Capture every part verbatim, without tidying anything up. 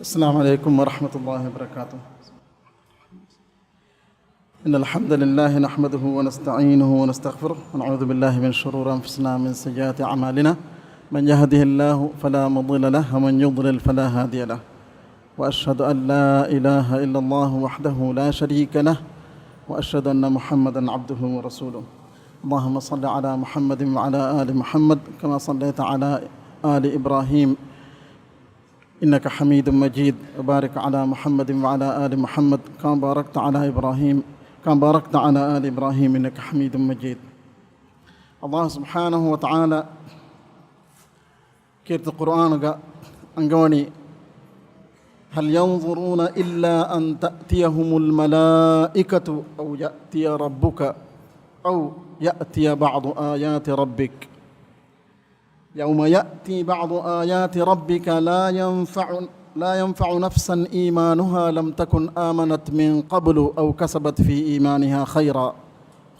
السلام عليكم ورحمة الله وبركاته. إن الحمد لله نحمده ونستعينه ونستغفره، ونعوذ بالله من شرور أنفسنا ومن سيئات أعمالنا. من يهده الله فلا مضل له، ومن يضلل فلا هادي له. وأشهد أن لا إله إلا الله وحده لا شريك له، وأشهد أن محمدا عبده ورسوله. اللهم صل على محمد وعلى آل محمد كما صليت على آل إبراهيم إنك حميد مجيد، وبارك على محمد وعلى آل محمد كما باركت على إبراهيم، كما باركت على آل إبراهيم إنك حميد مجيد. الله سبحانه وتعالى ކީރިތި ޤުރުއާނުގަ އަންގަވަނީ، هل ينظرون إلا أن تأتيهم الملائكة أو يأتي ربك أو يأتي بعض آيات ربك. يوم يأتي بعض آيات ربك لا ينفع، لا ينفع نفسا إيمانها لم تكن آمنت من قبل أو كسبت في إيمانها خيرا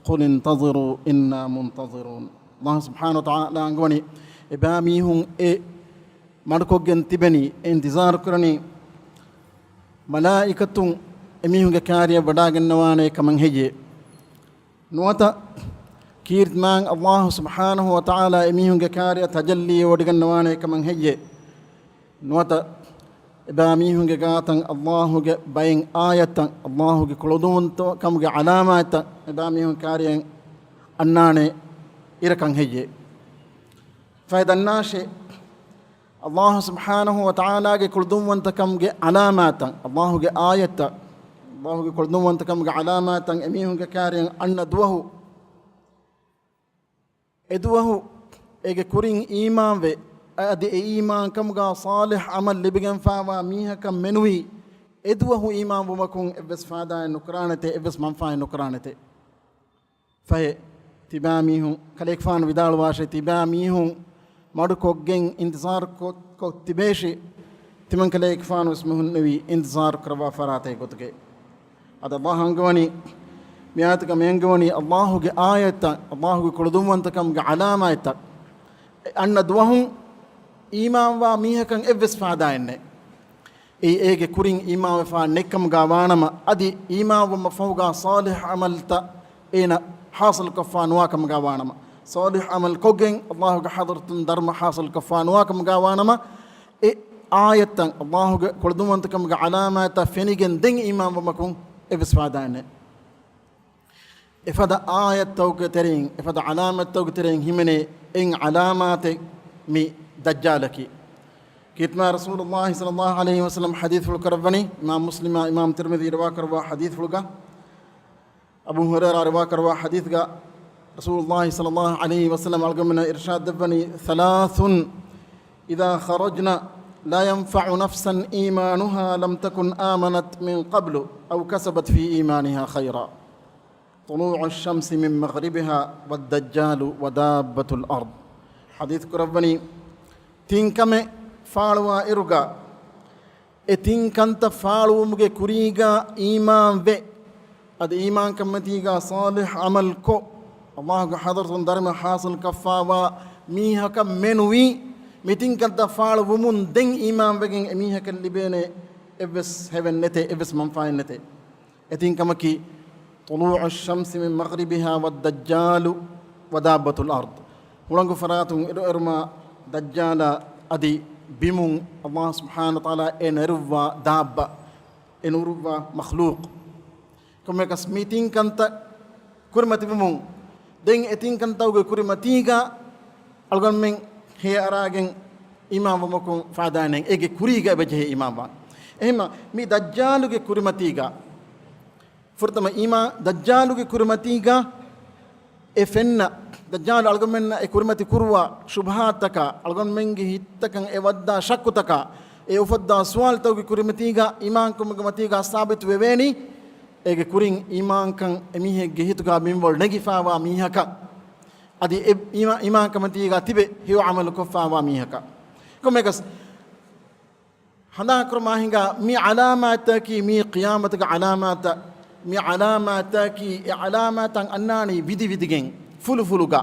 قل انتظروا إنا منتظرون. الله سبحانه وتعالى އަންގަވަނީ، އެބައިމީހުން އެ މަޑުކޮށްގެން ތިބެނީ، އެ އިންތިޒާރު ކުރަނީ، މަލާއިކަތުން އެމީހުންގެ ކާރިއަށް ވަޑާގަންނަވާނޭ ކަމަށް ހެއްޔޭ؟ ނުވަތަ ކީރިތި މާތް ﷲ ސުބްޙާނަހޫ ވަތަޢާލާ އެމީހުންގެ ކާރިއަށް ތަޖައްލީވެވޮޑިގަންނަވާނޭ ކަމަށް ހެއްޔޭ؟ ނުވަތަ އެބައިމީހުންގެ ގާތަށް ﷲގެ ބައެއް އާޔަތްތައް، ﷲގެ ކުޅަދުންވަންތަކަމުގެ ޢަލާމާތްތައް އެބައިމީހުން ކާރިއަށް އަންނާނެ އިރަކަށް ހެއްޔޭ؟ ފަހެ ދަންނާށޭ، ﷲ ސުބްޙާނަހޫ ވަތަޢާލާގެ ކުޅަދުންވަންތަކަމުގެ ޢަލާމާތްތައް، ﷲގެ އާޔަތްތައް، ﷲގެ ކުޅަދުންވަންތަކަމުގެ ޢަލާމާތްތައް އެމީހުންގެ ކާރިއަށް އަންނަ ދުވަހު، އެދުވަހު އޭގެ ކުރިން އީމާންވެ، އަދި އެ އީމާންކަމުގާ ޞާލިޙް ޢަމަލް ލިބިގެންފާވާ މީހަކަށް މެނުވީ، އެދުވަހު އީމާންވުމަކުން އެއްވެސް ފާދާއެއް ނުކުރާނެތޭ، އެއްވެސް މަންފާއެއް ނުކުރާނެތޭ. ފަހެ، ތިބާމީހުން، ކަލޭގެފާނު ވިދާޅުވާށޭ، ތިބާމީހުން މަޑުކޮށްގެން އިންތިޒާރު ކޮ-، ކޮށް ތިބޭށި، ތިމަން ކަލޭގެފާނު ވެސް މިހުންނެވީ އިންތިޒާރު ކުރައްވާ ފަރާތެއް ގޮތުގައި. އަދި ﷲ އަންގަވަނީ، މިއާތަކަށް މިއަންގަވަނީ ﷲގެ އާޔަތްތައް، ﷲގެ ކުޅަދުންވަންތަކަމުގެ ޢަލާމާތްތައް އަންނަ ދުވަހުން އީމާންވާ މީހަކަށް އެއްވެސް ފާދާއެއް ނެތް. އެއީ އޭގެ ކުރިން އީމާންވެފާ ނެތްކަމުގާ ވާނަމަ، އަދި އީމާންވުމަށް ފަހުގާ ޞާލިޙް ޢަމަލްތައް އޭނަ ޙާޞިލްކޮށްފާ ނުވާކަމުގާ ވާނަމަ، ޞާލިޙް ޢަމަލް ކޮށްގެން ﷲގެ ޙަޟްރަތުން ދަރުމަ ޙާޞިލްކޮށްފާ ނުވާކަމުގާ ވާނަމަ، އެ އާޔަތްތައް، ﷲގެ ކުޅަދުންވަންތަކަމުގެ ޢަލާމާތްތައް ފެނިގެން ދެން އީމާންވުމަކުން އެއްވެސް ފާދާއެއް ނެތް. އެފަދަ އާޔަތްތަކުގެ ތެރެއިން، އެފަދަ ޢަލާމާތްތަކުގެ ތެރެއިން ހިމެނޭ އެއް ޢަލާމާތެއް މި ދައްޖާލަކީ. ކީރިތި މާތް ރަސޫލުﷲ ޞައްލަﷲ ޢަލައިހި ވަސައްލަމަ ޙަދީޘްފުޅު ކުރައްވަނީ، އިމާމް މުސްލިމާ އިމާމް ތިރްމިޛީ ރިވާކުރައްވާ ޙަދީޘްފުޅުގަ، އަބޫ ހުރައިރާ ރިވާކުރައްވާ ޙަދީޘްގަ، ރަސޫލުﷲ ޞައްލަﷲ ޢަލައިހި ވަސައްލަމަ އަޅުގަނޑުމެންނަށް އިރްޝާދު ދެއްވަނީ، ثلاث إذا خرجن لا ينفع نفسا إيمانها لم تكن آمنت من قبل أو كسبت في إيمانها خيرا. طلوع الشمس من مغربها والدجال ودابة الأرض. ޙަދީޘް ކުރައްވަނީ، ތިން ކަމެއް ފާޅުވާ އިރުގަ، އެ ތިން ކަންތައް ފާޅުވުމުގެ ކުރީގަ އީމާންވެ، އަދި އީމާންކަންމަތީގަ ޞާލިޙް ޢަމަލްކޮށް، ﷲގެ ޙަޟްރަތުން ދަރުމަ ޙާޞިލްކޮށްފާވާ މީހަކަށް މެނުވީ، މި ތިން ކަންތައް ފާޅުވުމުން ދެން އީމާންވެގެން އެ މީހަކަށް ލިބޭނެ އެއްވެސް ހެވެއް ނެތޭ، އެއްވެސް މަންފާއެއް ނެތޭ. އެ ތިން ކަމަކީ، طلوع الشمس من مغربها والدجال ودابة الأرض. ހުޅަނގު ފަރާތުން އިރުއެރުމާ، ދައްޖާލާ އަދި ބިމުން ﷲ ސުބްޙާނަހޫ ވަތަޢާލާ އެ ނެރުއްވާ ދާއްބަ، އެ ނުރުއްވާ މަޚްލޫޤު. ކޮންމެއަކަސް މި ތިން ކަންތައް ކުރިމަތިވުމުން، ދެން އެ ތިން ކަންތައްގެ ކުރިމަތީގަ އަޅުގަނޑުމެން ހެޔަށް އަރާގެން އީމާންވުމަކުން ފާދާއެއް ނެތް. އޭގެ ކުރީގަ އެބަޖެހޭ އީމާންވާން. އެހެންމަ މި ދައްޖާލުގެ ކުރިމަތީގަ، ފުރަތަމަ އީމާ، ދައްޖާލުގެ ކުރިމަތީގަ އެ ފެންނަ، ދައްޖާލު އަޅުގަނޑުމެންނަށް އެ ކުރިމަތި ކުރުވާ ޝުބުހާތަކާ، އަޅުގަނޑުމެންގެ ހިތްތަކަށް އެ ވައްދާ ޝައްކުތަކާ، އެ އުފައްދާ ސުވާލުތަކުގެ ކުރިމަތީގަ އީމާންކުރުމުގެ މަތީގަ ސާބިތު ވެވޭނީ، އޭގެ ކުރިން އީމާންކަން އެމީހެއްގެ ހިތުގަ ބިންވަޅު ނެގިފާވާ މީހަކަށް، އަދި އެ އީމާ-، އީމާންކަން މަތީގަ ތިބެ ހެޔޮ ޢަމަލު ކޮށްފާވާ މީހަކަށް. ކޮންމެއަކަސް، ހަނދާންކުރުމާ ހިނގާ މި ޢަލާމާތަކީ، މީ ޤިޔާމަތުގެ ޢަލާމާތައް، މި ޢަލާމާތަކީ، އެ ޢަލާމާތައް އަންނާނީ ވިދި ވިދިގެން، ފުލު ފުލުގަ،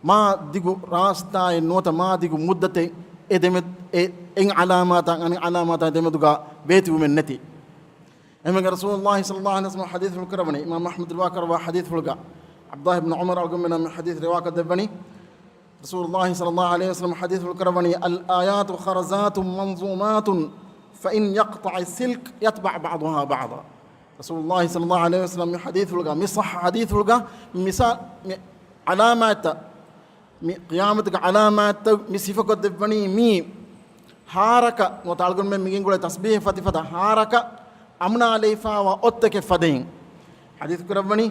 މާ ދިގު ރާސްތާއެއް ނުވަތަ މާ ދިގު މުއްދަތެއް އެ ދެމެ-، އެ އެއް ޢަލާމާތާ އަނެއް ޢަލާމާތާ ދެމެދުގަ ބޭތިވުމެއް ނެތި. އެމެގެ ރަސޫލުﷲ ޞައްލަﷲ ޢަލައިހި ވަސައްލަމަ ޙަދީޘްފުޅު ކުރައްވަނީ، އިމާމް އަޙްމަދު ރިވާ ކުރައްވާ ޙަދީޘްފުޅުގަ، ޢަބްދުﷲ ބިން ޢުމަރު އަޅުގަނޑުމެންނަށް މި ޙަދީޘް ރިވާކޮށްދެއްވަނީ، ރަސޫލުﷲ ޞައްލަﷲ ޢަލައިހި ވަސައްލަމަ ޙަދީޘްފުޅު ކުރައްވަނީ، الآيات خرزات منظومات فإن يقطع السلك يتبع بعضها بعضا. ރަސޫލުﷲ ޞައްލަﷲ ޢަލައިހި ވަސައްލަމަ މި ޙަދީޘްފުޅުގަ، މި ޞައްޙަ ޙަދީޘްފުޅުގަ، މި މިސާ-، މި ޢަލާމާތްތައް، މި ޤިޔާމަތުގެ ޢަލާމާތްތައް މި ސިފަކޮށްދެއްވަނީ މީ ހާރަކަށް، ނުވަތަ އަޅުގަނޑުމެން މިގެންގުޅޭ ތަސްބީޙަ ފަތިފަތަށް ހާރަކަށް އަމުނާލައިފާވާ އޮއްތަކެއް ފަދައިން. ޙަދީޘް ކުރައްވަނީ،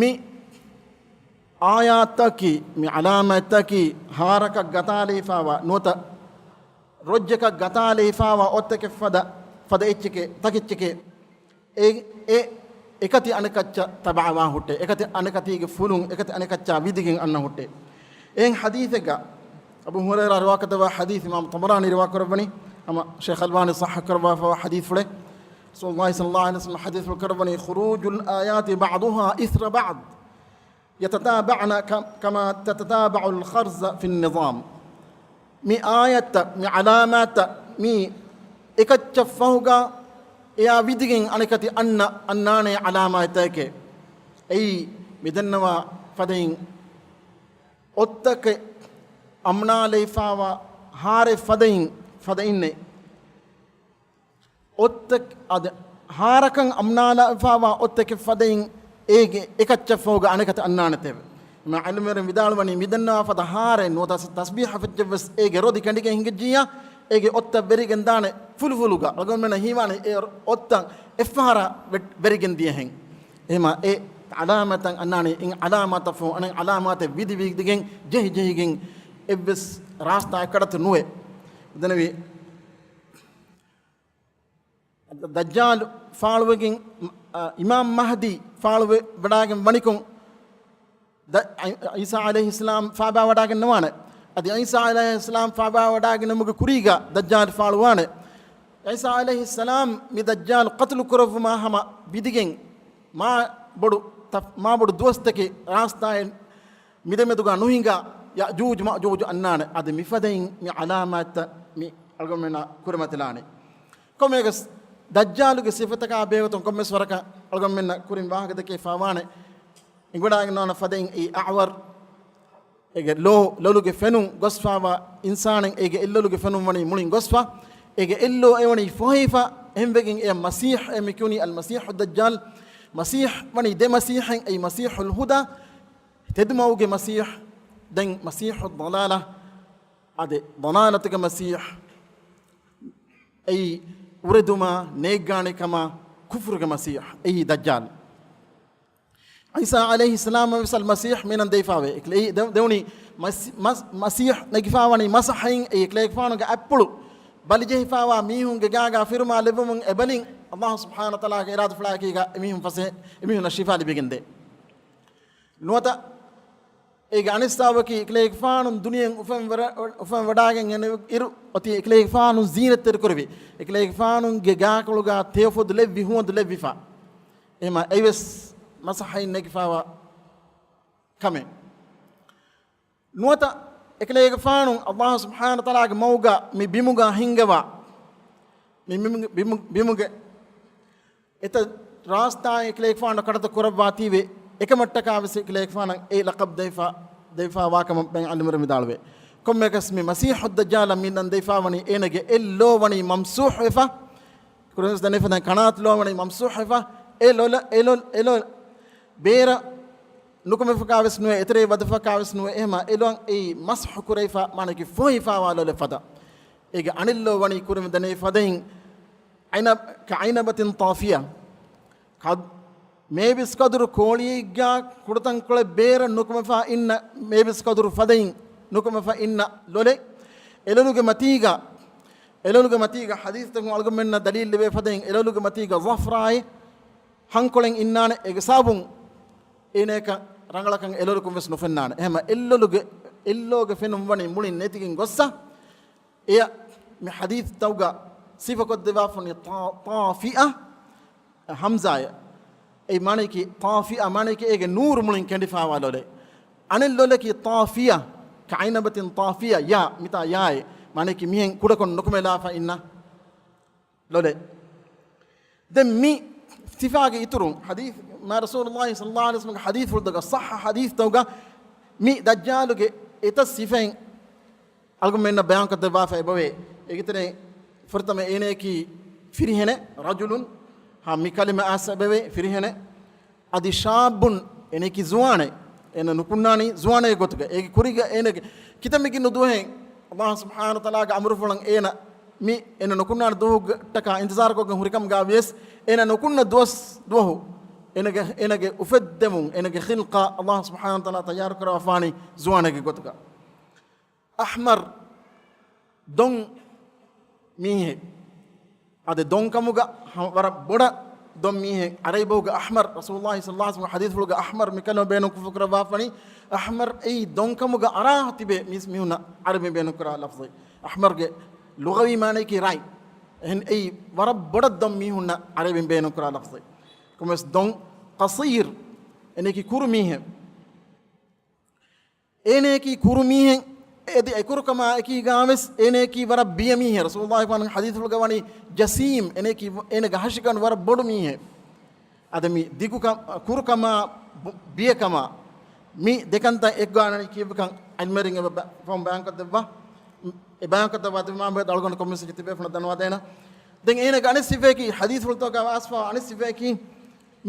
މި އާޔާތްތަކީ، މި ޢަލާމާތްތަކީ ހާރަކަށް ގަތާލައިފާވާ، ނުވަތަ ރޮއްޖަކަށް ގަތާލައިފާވާ އޮއްތަކެއް ފަދަ، ފަދަ އެއްޗެކޭ، ތަކެއްޗެކޭ. އެ، އެ، އެކަތި އަނެކައްޗަށް ތަބަޢަވާ ހުއްޓޭ. އެކަތި އަނެކަތީގެ ފުލުން އެކަތި އަނެކައްޗާ ވިދިގެން އަންނަ ހުއްޓޭ. އެހެން ޙަދީޘެއްގަ އަބޫ ހުރައިރާ ރިވާކޮށްދެއްވާ ޙަދީޘް އިމާމް ޠަބަރާނީ ރިވާކުރައްވަނީ، ހަމަ ޝޭޚް އަލްބާނީ ޞައްޙަ ކުރައްވާފައިވާ ޙަދީޘްފުޅެއް. ރަސޫލުﷲ ޞައްލަﷲ ޢަލައިހި ވަސައްލަމަ ޙަދީޘްފުޅު ކުރައްވަނީ، خروج الآيات بعضها إثر بعض. يتتابعن ك-، كما تتتابع الخرزة في النظام. މި އާޔަތްތައް، މި ޢަލާމާތްތައް، މި އެކައްޗަށްފަހުގަ އެއާ ވިދިގެން އަނެކަތި އަންނަ، އަންނާނެ ޢަލާމާތްތަކެއް. އެއީ މިދަންނަވާ ފަދައިން އޮއްތަކެއް އަމްނާލައިފާވާ ހާރެއް ފަދައިން، ފަދައިންނެއް. އޮއްތަކް އަދި ހާރަކަށް އަމްނާލައިފާވާ އޮއްތަކެއް ފަދައިން އޭގެ އެކައްޗަށްފަހުގަ އަނެކަތި އަންނާނެތެވެ. އިމާމް ޢަލީ މިރަން ވިދާޅުވަނީ މިދަންނަވާ ފަދަ ހާރެއް ނުވަތަ ތަސްބީޙަ ފެއްޗެއްވެސް އޭގެ ރޮދި ކެނޑިގެން ހިނގައްޖިއްޔާ، އޭގެ އޮއްތައް ވެރިގެން ދާނެ ފުލުފުލުގަ. އަޅުގަނޑުމެންނަށް ހީވާނެ އެ އޮއްތައް އެއްފަހަރާ ވެ-، ވެރިގެން ދިޔަހެން. އެހެމާ އެ ޢަލާމާތަށް އަންނާނީ އިން ޢަލާމާތަށްފަހު އަނެއް ޢަލާމާތެއް ވިދި ވިދިގެން ޖެހި ޖެހިގެން އެއްވެސް ރާސްތާއެއް ކަޑަތު ނުވޭ. ދެން ދައްޖާލު ފާޅުވެގެން، އަ، އިމާމް މަހްދީ ފާޅުވެ-، ވެޑާގެން ވަނިކޮށް، ދަ-، ޢީ-، ޢީސާ ޢަލައިހިއްސަލާމް ފާބާވަޑާގެން ނުވާނެ. އަދި ޢީސާ ޢަލައިހިއްސަލާމް ފާބާވަޑާގެން ނުމުގެ ކުރީގަ ދައްޖާލު ފާޅުވާނެ. ޢީސާ ޢަލައިހިއްސަލާމް މި ދައްޖާލު ޤަތުލު ކުރެއްވުމާ ހަމަ ވިދިގެން މާ ބޮޑު ތަ-، މާ ބޮޑު ދުވަސްތަކެއް ރާސްތާއިން މިދެމެދުގަ ނުހިނގާ ޔައުޖޫޖު މައުޖޫޖު އަންނާނެ. އަދި މިފަދައިން މި ޢަލާމާތްތައް މި އަޅުގަނޑުމެންނަށް ކުރިމަތިލާނެ. ކޮންމެއަކަސް ދައްޖާލުގެ ސިފަތަކާ ބެހޭގޮތުން ކޮންމެސް ވަރަކަށް އަޅުގަނޑުމެންނަށް ކުރިން ވާހަކަދެކެފާވާނެ. އެނގިވަޑާގެންނާނެ ފަދައިން އެއީ އަޢުވަރު، އޭގެ ލޯ، ލޮލުގެ ފެނުން ގޮސްފާވާ އިންސާނެއް އޭގެ އެއްލޮލުގެ ފެނުން ވަނީ މުޅިން ގޮސްފަ، އޭގެ އެއްލޯ އެވަނީ ފޮހެފަ، އެހެންވެގެން އެޔަށް މަސީޙް އޭ މި ކިޔުނީ އަލްމަސީޙު ދައްޖާލް. މަސީޙް ވަނީ ދެ މަސީޙެއް، އެއީ މަސީޙުލް ހުދާ، ތެދުމަގުގެ މަސީޙް، ދެން މަސީޙު ޟަލާލަ، އަދި ޟަލާލަތުގެ މަސީޙް، އެއީ އުރެދުމާ، ނޭއްގާނެކަމާ، ކުފުރުގެ މަސީޙް، އެއީ ދައްޖާލް. ޢީސާ ޢަލައިހިއްސަލާމަށް ވެސް އަލްމަސީޙް މިނަން ދެވިފާވޭ. އެކަލޭ އެ ދެ-، ދެވުނީ މަސް-، މަސް-، މަސީޙް ނެގިފާވަނީ މަސަޙައިން އެ އެކަލޭގެފާނުގެ އަތްޕުޅު ބަލިޖެހިފާވާ މީހުންގެ ގާގާ ފިރުމާ ލެއްވުމުން އެބަލިން އަލްލާހު ސުބްޙާނަހު ވަތަޢާލާގެ އިރާދަފުޅާއެކީގަ އެމީހުން ފަސޭ-، އެމީހުންނަށް ޝިފާ ލިބިގެންދޭ. ނުވަތަ އޭގެ އަނެއްސަބަބަކީ އެކަލޭގެފާނު ދުނިޔެއިން އުފެން ވަރަ-، އުފެން ވަޑާގެން އެން އިރު އޮތީ އެކަލޭގެފާނު ޒީނަތްތެރިކުރެވި، އެކަލޭގެފާނުގެ ގާކޮޅުގާ ތެޔޮފޮދު ލެއްވި، ހުވަދު ލެއްވިފަ. އެހެމާ އެއީވެސް މަސަޙައިން ނެގިފާވާ ކަމެއް. ނުވަތަ އެކަލޭގެފާނު އަލްލާހު ސުބްޙާނަހު ވަތަޢާލާގެ މަގުގަ މި ބިމުގަ ހިންގަވާ، މި ބިމު-، ބިމު-، ބިމުގެ އެތައް ރާސްތާއެއް އެކަލޭގެފާނު ކަޑަތައް ކުރައްވާތީވެ، އެކަމަށްޓަކާ ވެސް އެކަލޭގެފާނަށް އެ ލަޤަބް ދެވިފަ، ދެވިފާވާ ކަމަށް ބެން ޢަލީ މިރަން ވިދާޅުވޭ. ކޮންމެއަކަސް މި މަސީޙު ދައްޖާލަށް މިނަން ދެވިފާވަނީ އޭނަގެ އެއް ލޯ ވަނީ މަމްސޫޙް ވެފަ. ކުރިންވެސް ދަނީ ފަދައިން ކަނާތު ލޯ ވަނީ މަމްސޫޙް ވެފަ. އެ ލޮލަ-، އެ ލޮ-، އެ ލޮ-، ބޭރަށް ނުކުމެފަކާ ވެސް ނުވޭ، އެތެރެއަށް ވަދެފަކާ ވެސް ނުވޭ. އެހެމާ އެ ލޯ އެއީ މަސްޙު ކުރެވިފަ، މާނައަކީ ފޮހެވިފާވާ ލޮލެއް ފަދަ. އޭގެ އަނެއް ލޯ ވަނީ ކުރިން ދަނީ ފަދައިން ޢައިނަ-، ކަޢައިނަބަތިން ޠާފިޔަ. ކަ-، މޭބިސް ކަދުރު ކޯޅިއެއްގާ ކުޑަތަންކޮޅެއް ބޭރަށް ނުކުމެފަ އިންނަ، މޭބިސް ކަދުރު ފަދައިން ނުކުމެފަ އިންނަ ލޮލެއް. އެލޮލުގެ މަތީގަ، އެލޮލުގެ މަތީގަ ޙަދީޘްތަކުން އަޅުގަނޑުމެންނަށް ދަލީލު ލިބޭ ފަދައިން އެލޮލުގެ މަތީގަ ޒަފްރާއެއް ހަންކޮޅެއް އިންނާނެ. އޭގެ ސަބަބުން އޭނަޔަކަށް ރަނގަޅަކަށް އެލޮލަކުން ވެސް ނުފެންނާނެ. އެހެމަ އެއްލޮލުގެ، އެއްލޯގެ ފެނުން ވަނީ މުޅިން ނެތިގެން ގޮއްސަ. އެޔަށް މި ޙަދީޘްތަކުގަ ސިފަކޮށްދެއްވާފަނީ ޠާ-، ޠާފިއަ، ހަމްޒާއެއް. އެއީ މާނައަކީ ޠާފިއަ މާނައަކީ އޭގެ ނޫރު މުޅިން ކެނޑިފާވާ ލޮލެއް. އަނެއް ލޮލަކީ ޠާފިޔަ، ކައިނަބަތިން ޠާފިޔާ، ޔާ، މިތާ ޔާއެއް. މާނައަކީ މިހެން ކުޑަކޮށް ނުކުމެލާފަ އިންނަ ލޮލެއް. ދެން މި ސިފާގެ އިތުރުން، ޙަދީޘް، މާ ރަސޫލުﷲ ޞައްލަﷲ ޢަލައިހި ވަސައްލަމްގެ ޙަދީޘްފުޅުތަކުގަ، ޞައްޙަ ޙަދީޘްތަކުގަ މި ދައްޖާލުގެ އެތައް ސިފައިން އަޅުގަނޑުމެންނަށް ބަޔާންކޮށްދެއްވާފަ އެބަވޭ. އޭގެތެރެއިން ފުރަތަމަ އޭނައަކީ ފިރިހެނެއް، ރަޖުލުން، ހާ، މި ކަލިމަ އައިސް އެބަވޭ، ފިރިހެނެއް. އަދި ޝާއްބުން، އޭނައަކީ ޒުވާނެއް، އޭނަ ނުކުންނާނީ ޒުވާނެއްގެ ގޮތުގަ. އޭގެ ކުރީގަ އޭނަގެ ކިތަންމެ ގިނަ ދުވަހެއް ﷲ ސުބްޙާނަހޫ ވަތަޢާލާގެ އަމުރުފުޅަށް އޭނަ މި އޭނަ ނުކުންނާނެ ދުވަހުގަ ޓަކާ އިންތިޒާރުކޮށްގެން ހުރިކަމުގަ ވިޔަސް، އޭނަ ނުކުންނަ ދުވަސް ދުވަހު އޭނަގެ، އޭނަގެ އުފެއްދެމުން، އޭނަގެ ޚިލްޤާ ﷲ ސުބްޙާނަހޫ ވަތަޢާލާ ތައްޔާރު ކުރައްވާފާނީ ޒުވާނެއްގެ ގޮތުގަ. އަޙްމަރު، ދޮން މީހެއް. އަދި ދޮންކަމުގަ ހަ-، ވަރަށް ބޮޑަށް ދޮން މީހެއް. ޢަރަބި ބަހުގަ އަޙްމަރު، ރަސޫލުﷲ ޞައްލަﷲ ޢަލައިހި ވަސައްލަމްގެ ޙަދީޘްފުޅުގަ އަޙްމަރު މި ކަލިމަ ބޭނުންކޮށްފަ ކުރައްވާފަނީ، އަޙްމަރު އެއީ ދޮންކަމުގަ އަރާ ތިބޭ މީސް މީހުންނަށް ޢަރަބިން ބޭނުންކުރާ ލަފްޒެއް. އަޙްމަރުގެ ލުޣަވީ މާނައަކީ ރަތް. އެހެން އެއީ ވަރަށް ބޮޑަށް ދޮން މީހުންނަށް ޢަރަބިން ބޭނުންކުރާ ލަފްޒެއް. ކޮންމެސް ދޮން. ޤަޞީރު، އޭނައަކީ ކުރު މީހެއް. އޭނައަކީ ކުރު މީހެއް. އެދި އެކުރުކަމާ އެކީގާވެސް އޭނައަކީ ވަރަށް ބިޔަ މީހެއް. ރަސޫލުﷲ ފާނަ ޙަދީޘްފުޅުގަ ވަނީ ޖަސީމް، އޭނައަކީ، އޭނަގެ ހަށިގަނޑު ވަރަށް ބޮޑު މީހެއް. އަދި މި ދިގުކަ-، ކުރުކަމާ ބު-، ބިޔަކަމާ މި ދެކަންތައް އެއްގާނަނީ ކީއްވެކަން ޢިލްމުވެރިން އެބަ-، ފަހުން ބަޔާންކޮށްދެއްވާ. އެ ބަޔާންކޮށްދެއްވާ ތިބި މާބައިދަ އަޅުގަނޑު ކޮންމެސް ތިބޭފުޅަށް ދަންނަވާދޭނަން. ދެން އޭނަގެ އަނެއް ސިފައަކީ، ޙަދީޘްފުޅުތަކުގަ އައިސްފަވާ އަނެއް ސިފައަކީ،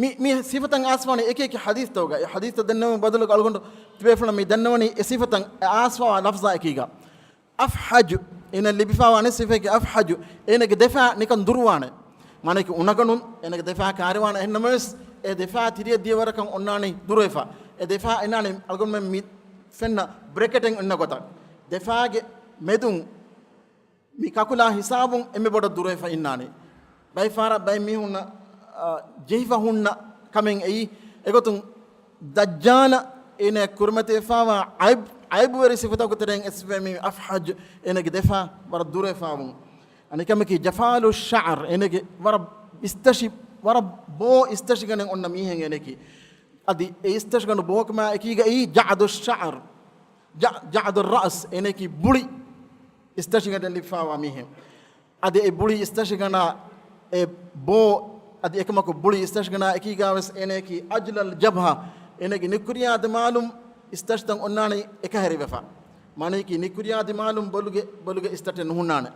މި، މި ސިފަތައް އައިސްފަވާނީ އެކި އެކި ޙަދީޘްތަކުގަ. އެ ޙަދީޘްތައް ދެންނެވުމުގެ ބަދަލުގަ އަޅުގަނޑު ތިބޭފުޅަށް މި ދަންނަވަނީ އެ ސިފަތައް އައިސްފަވާ ލަފްޒާ އެކީގަ. އަފްޙަޖު، އޭނަ ލިބިފަވާ އަނެއް ސިފައަކީ އަފްޙަޖު، އޭނަގެ ދެފާ ނިކަން ދުރުވާނެ. މާނައަކީ އުނަގަނޑުން އޭނަގެ ދެފާ ކާރިވާނެ. އެހެންނަމަވެސް އެ ދެފާ ތިރިއަށް ދިޔަ ވަރަކަށް އޮންނާނީ ދުރުވެފަ. އެ ދެފާ އެނާނީ އަޅުގަނޑުމެން މި ފެންނަ ބްރެކެޓެއް އިންނަ ގޮތަށް. ދެފާގެ މެދުން މި ކަކުލާ ހިސާބުން އެންމެ ބޮޑަށް ދުރުވެފަ އިންނާނީ. ބައެއް ފަހަރަށް ބައެއް މީހުންނަށް، އާ، ޖެހިފަ ހުންނަ ކަމެއް އެއީ. އެގޮތުން ދައްޖާލަށް އޭނަ ކުރިމަތިވެފަވާ ޢައިބު، ޢައިބުވެރި ސިފަތަކުގެ ތެރެއިން އެއް ސިފައެއް މި އަފްޙަޖު، އޭނަގެ ދެފާ ވަރަށް ދުރުވެފަވުން. އަނެކަމަކީ ޖަފާލު ޝަޢަރު، އޭނަގެ ވަރަށް އިސްތަށި، ވަރަށް ބޯ އިސްތަށިގަނޑެއް އޮންނަ މީހެއް އޭނައަކީ. އަދި އެ އިސްތަށިގަނޑު ބޯކަމާ އެކީގައި ޖަޢަދު ޝަޢަރު، ޖަ-، ޖަޢަދު ރައުސް، އޭނައަކީ ބުޅި އިސްތަށިގަނޑެއް ލިބިފަވާ މީހެއް. އަދި އެ ބުޅި އިސްތަށިގަނޑާ އެ ބޯ، އަދި އެކަމަކު ބުޅި އިސްތަށިގަނޑާ އެކީގާވެސް އޭނައަކީ އަޖްލަލް ޖަބްހާ، އޭނަގެ ނިކުރިޔާ ދިމާލުން އިސްތަށިތައް އޮންނާނީ އެކަހެރިވެފަ. މާނައަކީ ނިކުރިޔާ ދިމާލުން ބޮލުގެ، ބޮލުގެ އިސްތަށެއް ނުހުންނާނެ.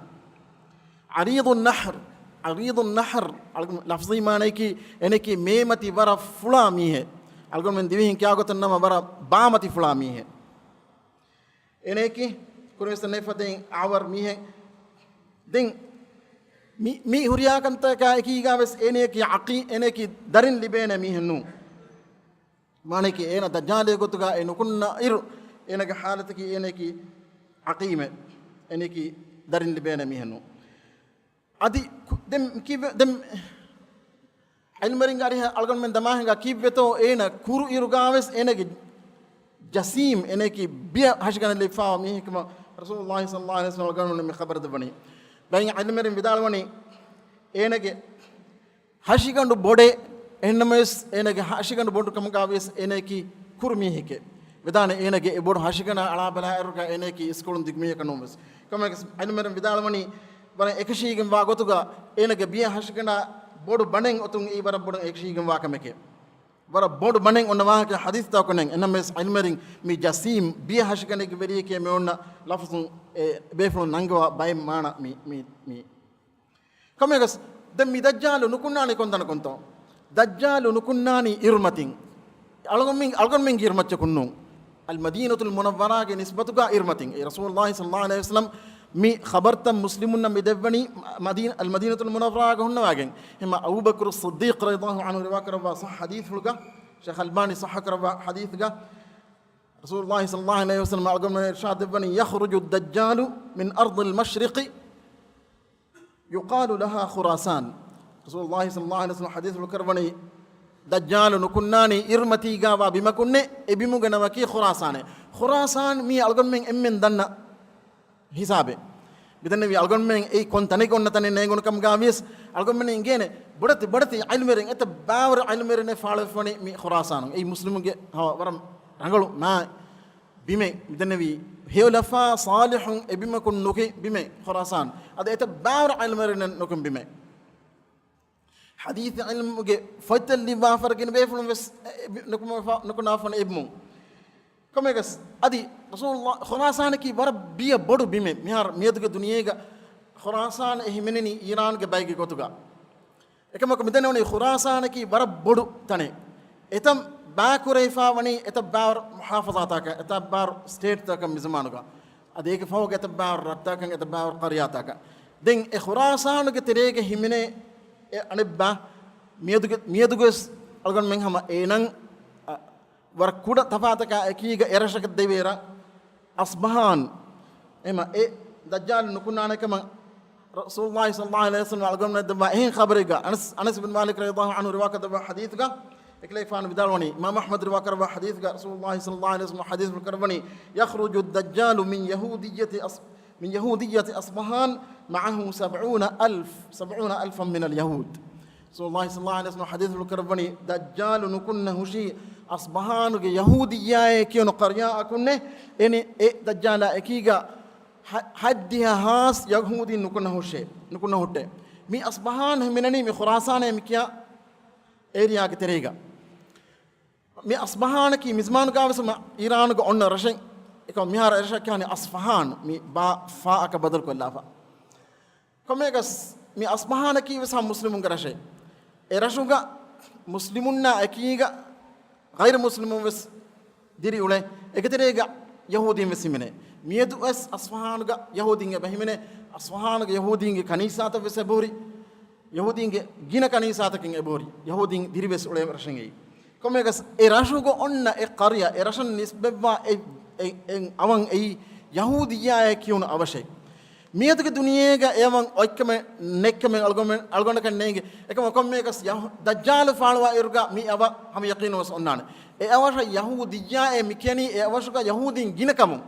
ޢަރީޟު ނަޙްރު، ޢަރީޟު ނަޙްރު، އަޅުގަނޑު ލަފްޒީ މާނައަކީ އޭނައަކީ މޭމަތި ވަރަށް ފުޅާ މީހެއް. އަޅުގަނޑުމެން ދިވެހިން ކިޔާ ގޮތަށް ނަމަ ވަރަށް ބާމަތި ފުޅާ މީހެއް. އޭނައަކީ ކުރިންވެސް ދެންނެވި ފަދައިން އަވަރު މީހެއް. ދެން މި، މި ހުރިހާ ކަންތަކާ އެކީގާވެސް އޭނައަކީ ޢަޤީ، އޭނައަކީ ދަރިން ލިބޭނެ މީހެއް ނޫން. މާނައަކީ އޭނަ ދައްޖާލެއްގެ ގޮތުގަ އެ ނުކުންނަ އިރު، އޭނަގެ ޙާލަތަކީ އޭނައަކީ ޢަޤީމެއް، އޭނައަކީ ދަރިން ލިބޭނެ މީހެއް ނޫން. އަދި ކު-، ދެން ކިއްވެ-، ދެން ޢިލްމުވެރިންގެ އަރިހަށް އަޅުގަނޑުމެން ދަމާހިނގާ ކީއްވެތޯ އޭނަ ކުރު އިރުގާވެސް އޭނަގެ ޖަސީމް، އޭނައަކީ ބިޔަ ހަށިގަނޑެއް ލިބިފަވާ މީހެކޭ ކަމަށް ރަސޫލުﷲ ޞައްލަﷲ ޢަލައިހި ވަސައްލަމް އަޅުގަނޑުމެން މި ޚަބަރު ދެއްވަނީ. ބައެއް ޢިލްމުވެރިން ވިދާޅުވަނީ އޭނަގެ ހަށިގަނޑު ބޮޑޭ، އެހެންނަމަވެސް އޭނަގެ ހަށިގަނޑު ބޮޑު ކަމުގާވިޔަސް އޭނައަކީ ކުރު މީހެކޭ. ވެދާނެ އޭނަގެ އެ ބޮޑު ހަށިގަނޑާ އަޅާބަލާއިރުގަ އޭނައަކީ އިސްކޮޅުން ދިގު މީހަކަށް ނޫންވެސް. ކޮންމެއަކަސް ޢިލްމުވެރިން ވިދާޅުވަނީ ވަރަށް އެކަށީގެންވާ ގޮތުގަ އޭނަގެ ބިޔަ ހަށިގަނޑާ ބޮޑު ބަނޑެއް އޮތުން އެއީ ވަރަށް ބޮޑަށް އެކަށީގެންވާ ކަމެކޭ. ވަރަށް ބޮޑު ބަނޑެއް އޮންނަ ވާހަކަ ޙަދީޘްތަކުން ނެތް. އެހެންނަމަވެސް ޢިލްމުވެރިން މި ޖަސީމް ބިޔަ ހަށިގަނޑެއްގެ ވެރިއެކޭ މި އޮންނަ ލަފްޒުން އެ ބޭފުޅުން ނަންގަވާ ބައެއް މާނަ މި، މި، މި. ކޮންމެއަކަސް ދެން މި ދައްޖާލު ނުކުންނާނީ ކޮންތަނަކުންތޯ؟ ދައްޖާލު ނުކުންނާނީ އިރުމަތިން. އަޅުގަނޑުމެން، އަޅުގަނޑުމެންގެ އިރުމައްޗަކުން ނޫން. އަލްމަދީނަތުލް މުނައްވަރާގެ ނިސްބަތުގަ އިރުމަތިން. އެ ރަސޫލުﷲ ޞައްލަﷲ ޢަލައިހި ވަސައްލަމް މި ޚަބަރުތައް މުސްލިމުންނަށް މި ދެއްވަނީ މަދީނަ، އަލްމަދީނަތުލް މުނައްވަރާގަ ހުންނަވާގެން. އެހެންމަ އަބޫބަކުރު ޞިއްދީޤް ރަޟިޔަﷲ ޢަންހު ރިވާކުރައްވާ ޞައްޙަ ޙަދީޘްފުޅުގަ، ޝޭޚް އަލްބާނީ ޞައްޙަ ކުރައްވާ ޙަދީޘްގަ، ރަސޫލުﷲ ޞައްލަﷲ ޢަލައިހި ވަސައްލަމް އަޅުގަނޑުމެން އިރްޝާދު ދެއްވަނީ، "يخرج الدجال من أرض المشرق يقال لها خراسان." ރަސޫލުﷲ ޞައްލަﷲ ޢަލައިހި ވަސައްލަމް ޙަދީޘްފުޅު ކުރައްވަނީ، ދައްޖާލު ނުކުންނާނީ އިރުމަތީގާވާ ބިމަކުންނޭ، އެ ބިމުގެ ނަމަކީ ޚުރާސާނޭ. ޚުރާސާން މީ އަޅުގަނޑުމެން އެންމެން ދަންނަ ހިސާބެއް. މިދެންނެވީ އަޅުގަނޑުމެން އެއީ ކޮން ތަނެއްގަ އޮންނަ ތަނެއް ނޭނގުނު ކަމުގާ ވިޔަސް، އަޅުގަނޑުމެން އިނގޭނެ ބޮޑެތި ބޮޑެތި ޢިލްމުވެރިން، އެތައް ބާވަރު ޢިލްމުވެރިން ފާޅުވެފަވަނީ މި ޚުރާސާނުން. އެއީ މުސްލިމުންގެ ހަ-، ވަރަށް ރަނގަޅު ނާ ބިމެއް. މިދެންނެވީ ހެޔޮލަފާ ޞާލިޙުން އެބިމަކުން ނުކި ބިމެއް ޚުރާސާން. އަދި އެތައް ބާރު ޢިލްމުވެރިންނެއް ނުކި ބިމެއް. ޙަދީޘް ޢިލްމުގެ ފޮތްތައް ލިއްވާފަރ ގިނަ ބޭފުޅުން ވެސް އެ، އެ، ނުކުމެފަ-، ނުކުނާފަން އެބުމުން. ކޮމެގަސް އަދި ރަސޫލުﷲ، ޚުރާސާނަކީ ވަރަށް ބިޔަ ބޮޑު ބިމެއް. މިހާރު މިއަދުގެ ދުނިޔޭގަ ޚުރާސާން އެ ހިމެނެނީ އީރާންގެ ބައިގެ ގޮތުގަ. އެކަމަކު މިދެންނެވުނީ ޚުރާސާނަކީ ވަރަށް ބޮޑު ތަނެއް. އެތަން ބާކުރެވިފާ ވަނީ އެތައް ބާރު މުޙާފަޒާތަކަށް، އެތައް ބާރު ސްޓޭޓްތަކަށް މިޒަމާނުގަ. އަދި އޭގެ ފަހުގަ އެތައް ބާރު ރަށްތަކަށް، އެތައް ބާރު ޤަރިޔާތަކަށް. ދެން އެ ޚުރާސާނުގެ ތެރޭގަ ހިމެނޭ އެ އަނެއްބާ މިއަދުގެ، މިއަދުގެސް އަޅުގަނޑުމެން ހަމަ އޭނަން، އަ، ވަރަށް ކުޑަ ތަފާތަކާ އެކީގަ އެ ރަށަކަށް ދެވޭ ރަށް އަޞްބަހާން. އެމަ އެ ދައްޖާލު ނުކުންނާނެ ކަމަށް ރަސޫލުﷲ ޞައްލަﷲ ޢަލައިހި ވަސައްލަމަ އަޅުގަނޑުމެން ދެއްވާ އެހެން ޚަބަރެއްގަ، އަނަސް، އަނަސް ބިން މާލިކް ރަޟިޔަﷲ ޢަންހު ރިވާކަށް ދެއްވާ ޙަދީޘްގަ، އެކަލޭގެފާނު ވިދާޅުވަނީ، އިމާމް އަޙްމަދު ރިވާކަށްވާ ޙަދީޘްގަ ރަސޫލުﷲ ޞައްލަﷲ ޢަލައިހި ވަސައްލަމަ ޙަދީޘްފުޅު ކުރައްވަނީ، يخرج الدجال من يهودية أص-، من يهودية أصبهان معه سبعون ألف، سبعون ألفا من اليهود. ރަސޫލުﷲ ޞައްލަﷲ ޢަލައިހި ވަސައްލަމަ ޙަދީޘްފުޅު ކުރައްވަނީ، ދައްޖާލު ނުކުންނަ ހުށީ އަޞްބަހާނުގެ ޔަހޫދިއްޔާއޭ ކިޔުނު ޤަރްޔާއަކުންނޭ. އެނެ އެ ދައްޖާލާ އެކީގަ ހަ-، ހަތްދިހަ ހާސް ޔަހޫދީން ނުކުންނަ ހުށޭ، ނުކުންނަ ހުއްޓޭ. މި އަޞްބަހާން ހިމެނެނީ މި ޚުރާސާނޭ މި ކިޔާ އޭރިޔާގެ ތެރޭގަ. މި އަޞްބަހާނަކީ މިޒްމާނުގާވެސް މަ އީރާނުގަ އޮންނަ ރަށެއް. އެކަމަ މިހާރު އެ ރަށަށް ކިޔާނީ އަޞްފަހާން، މި ބާ ފާއަކަށް ބަދަލުކޮށްލާފަ. ކޮމެކަސް މި އަޞްބަހާނަކީ ވެސް ހަމަ މުސްލިމުންގެ ރަށެއް. އެ ރަށުގަ މުސްލިމުންނާ އެކީގަ ޣައިރު މުސްލިމުން ވެސް ދިރިއުޅޭ. އޭގެތެރޭގަ ޔަހޫދީން ވެސް ހިމެނޭ. މިއަދު ވެސް އަޞްފަހާނުގަ ޔަހޫދީން އެބަ ހިމެނޭ. އަޞްފަހާނުގެ ޔަހޫދީންގެ ކަނީސާތައް ވެސް އެބަހުރި. ޔަހޫދީންގެ ގިނަ ކަނީސާތަކެއް އެބަހުރި. ޔަހޫދީން ދިރިވެސް އުޅޭ ރަށެއް އެއީ. ކޮމެކަސް އެ ރަށުގަ އޮންނަ އެ ޤަރްޔާ، އެ ރަށަށް ނިސްބަތްވާ އެ، އެ، އެ އަވަށް އެއީ ޔަހޫދިއްޔާއޭ ކިޔުނު އަވަށެއް. މިއަދުގެ ދުނިޔޭގަ އެ އަވަށް އޮތްކަމެއް ނެތްކަމެއް އަޅުގަނޑަށް ނޭނގެ. އެކަމަކު ކޮންމެއަކަސް ދައްޖާލު ފާޅުވާ އިރުގަ މި އަވަށް ހަމަ ޔަޤީނުން ވެސް އޮންނާނެ. އެ އަވަށަށް ޔަހޫދިއްޔާއޭ މި ކިޔަނީ އެ އަވަށުގަ ޔަހޫދީން ގިނަކަމުން.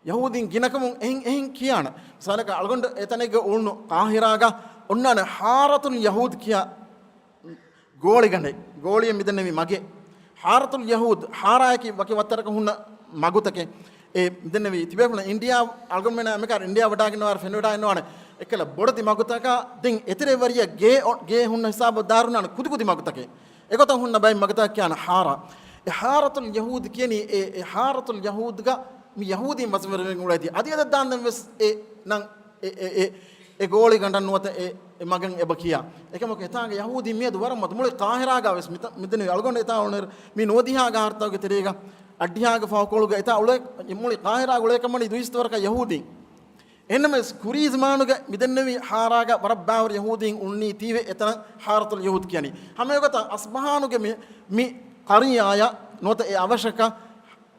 ޔަހޫދީން ގިނަކަމުން އެހެން، އެހެން ކިޔާނެ. މިސާލަކަށް އަޅުގަނޑު އެތަނެއްގަ އުޅުނު ޤާހިރާގަ އޮންނާނެ ޙާރަތުލް ޔަހޫދް ކިޔާ ގޯޅިގަނޑެއް. ގޯޅިއެއް މިދެންނެވި މަގެއް. ޙާރަތުލް ޔަހޫދް، ޙާރާއަކީ ވަކި ވައްތަރަކަށް ހުންނަ މަގުތަކެއް. އެ މިދެންނެވި ތިބޭފުޅުން އިންޑިއާ އަޅުގަނޑުމެންނާ އެމެކާ އިންޑިއާ ވަޑާގެންނަވާރެ ފެނިވަޑާގެންނަވާނެ. އެއްކަލަ ބޮޑެތި މަގުތަކާ ދެން އެތެރެ ވަރިޔަށް ގޭ އޮ-، ގޭ ހުންނަ ހިސާބަށް ދާރުނާނެ ކުދިކުދި މަގުތަކެއް. އެގޮތަށް ހުންނަ ބައެއް މަގުތަކަށް ކިޔާނެ ޙާރާ. އެ ޙާރަތުލް ޔަހޫދް ކިޔަނީ އެ، އެ ޙާރަތުލް ޔަހޫދްގަ މި ޔަހޫދީން ވަޒަންވެރިވެގެން އުޅޭތީ. އަދި އަދަށް ދާންދެން ވެސް އެ ނަން އެ، އެ، އެ، އެ ގޯޅި ގަނޑަށް ނުވަތަ އެ، އެ މަގަށް އެބަ ކިޔާ. އެކަމަކު އެތާނގެ ޔަހޫދީން މިއަދު ވަރަށް މަދު. މުޅި ޤާހިރާގަ ވެސް މިތަ-، މިދެންނެވި އަޅުގަނޑު އެތާ އުޅުނުއިރު މި ނުވަދިހާގެ އަހަރުތަކުގެ ތެރޭގަ، އަށްޑިހާގެ ފަހު ކޮޅުގަ އެތާ އުޅޭ މުޅި ޤާހިރާގަ އުޅޭ ކަމަނީ ދުއިސައްތަ ވަރަކަށް ޔަހޫދީން. އެހެންނަމަވެސް ކުރީ ޒަމާނުގަ މިދެންނެވި ޙާރާގަ ވަރަށް ބާވަރު ޔަހޫދީން އުޅުނީތީވެ އެތަނަށް ޙާރަތުލް ޔަހޫދް ކިޔަނީ. ހަމައެގޮތަށް އަޞްބަހާނުގެ މި، މި ޤަރިޔާޔަށް ނުވަތަ އެ އަވަށަކަށް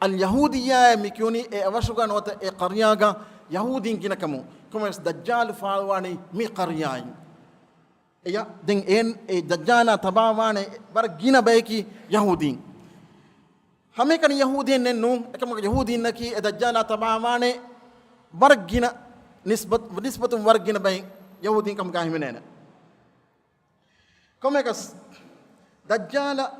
އަލް ޔަހޫދިއްޔާއޭ މި ކިޔުނީ އެ އަވަށުގަ ނުވަތަ އެ ޤަރިޔާގަ ޔަހޫދީން ގިނަކަމުން. ކޮމެސް ދައްޖާލު ފާޅުވާނީ މި ޤަރިޔާއިން. އެޔަށް ދެން އެ، އެ ދައްޖާލާ ތަބާވާނެ ވަރަށް ގިނަ ބަޔަކީ ޔަހޫދީން. ހަމައެކަނި ޔަހޫދީންނެއް ނޫން، އެކަމަކު ޔަހޫދީންނަކީ އެ ދައްޖާލާ ތަބާވާނެ ވަރަށް ގިނަ ނިސްބަތް، ނިސްބަތުން ވަރަށް ގިނަ ބައެއް ޔަހޫދީން ކަމުގަ ހިމެނޭނެ. ކޮމެކަސް، ދައްޖާލަށް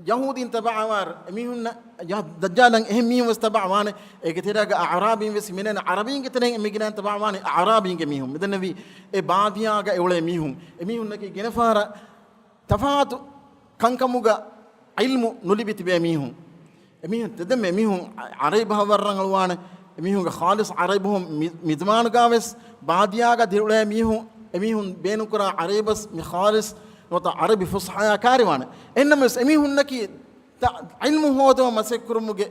ޔަހޫދީން ތަބަޢަވާރު އެމީހުންނަށް، ޔަ-، ދައްޖާލަށް އެހެން މީހުން ވެސް ތަބަޢަވާނެ. އޭގެ ތެރޭގަ އަޢުރާބީން ވެސް ހިމެނޭނެ. ޢަރަބީންގެ ތެރެއިން އެ މިގިނައިން ތަބަޢަވާނެ އަޢުރާބީންގެ މީހުން. މިދެންނެވި އެ ބާދިޔާގަ އެ އުޅޭ މީހުން. އެމީހުންނަކީ ގިނަ ފަހަރަށް ތަފާތު ކަންކަމުގަ ޢިލްމު ނުލިބި ތިބޭ މީހުން. އެމީހުން ތެދެއްމެ މީހުން ޢަ-، ޢަރަބި ބަހަށް ވަރަށް ރަނގަޅުވާނެ. އެމީހުންގެ ޚާލިޞް ޢަރަބި ބަހުން މި-، މިޒަމާނުގާވެސް ބާދިޔާގަ ދިރިއުޅޭ މީހުން، އެމީހުން ބޭނުންކުރާ ޢަރަބި ބަސް މި ޚާލިޞް ނުވަތަ ޢަރަބި ފުޞްޙަޔާ ކާރިވާނެ. އެހެންނަމަވެސް އެމީހުންނަކީ ތަ-، ޢިލްމު ހޯދުމަށް މަސައްކަތް ކުރުމުގެ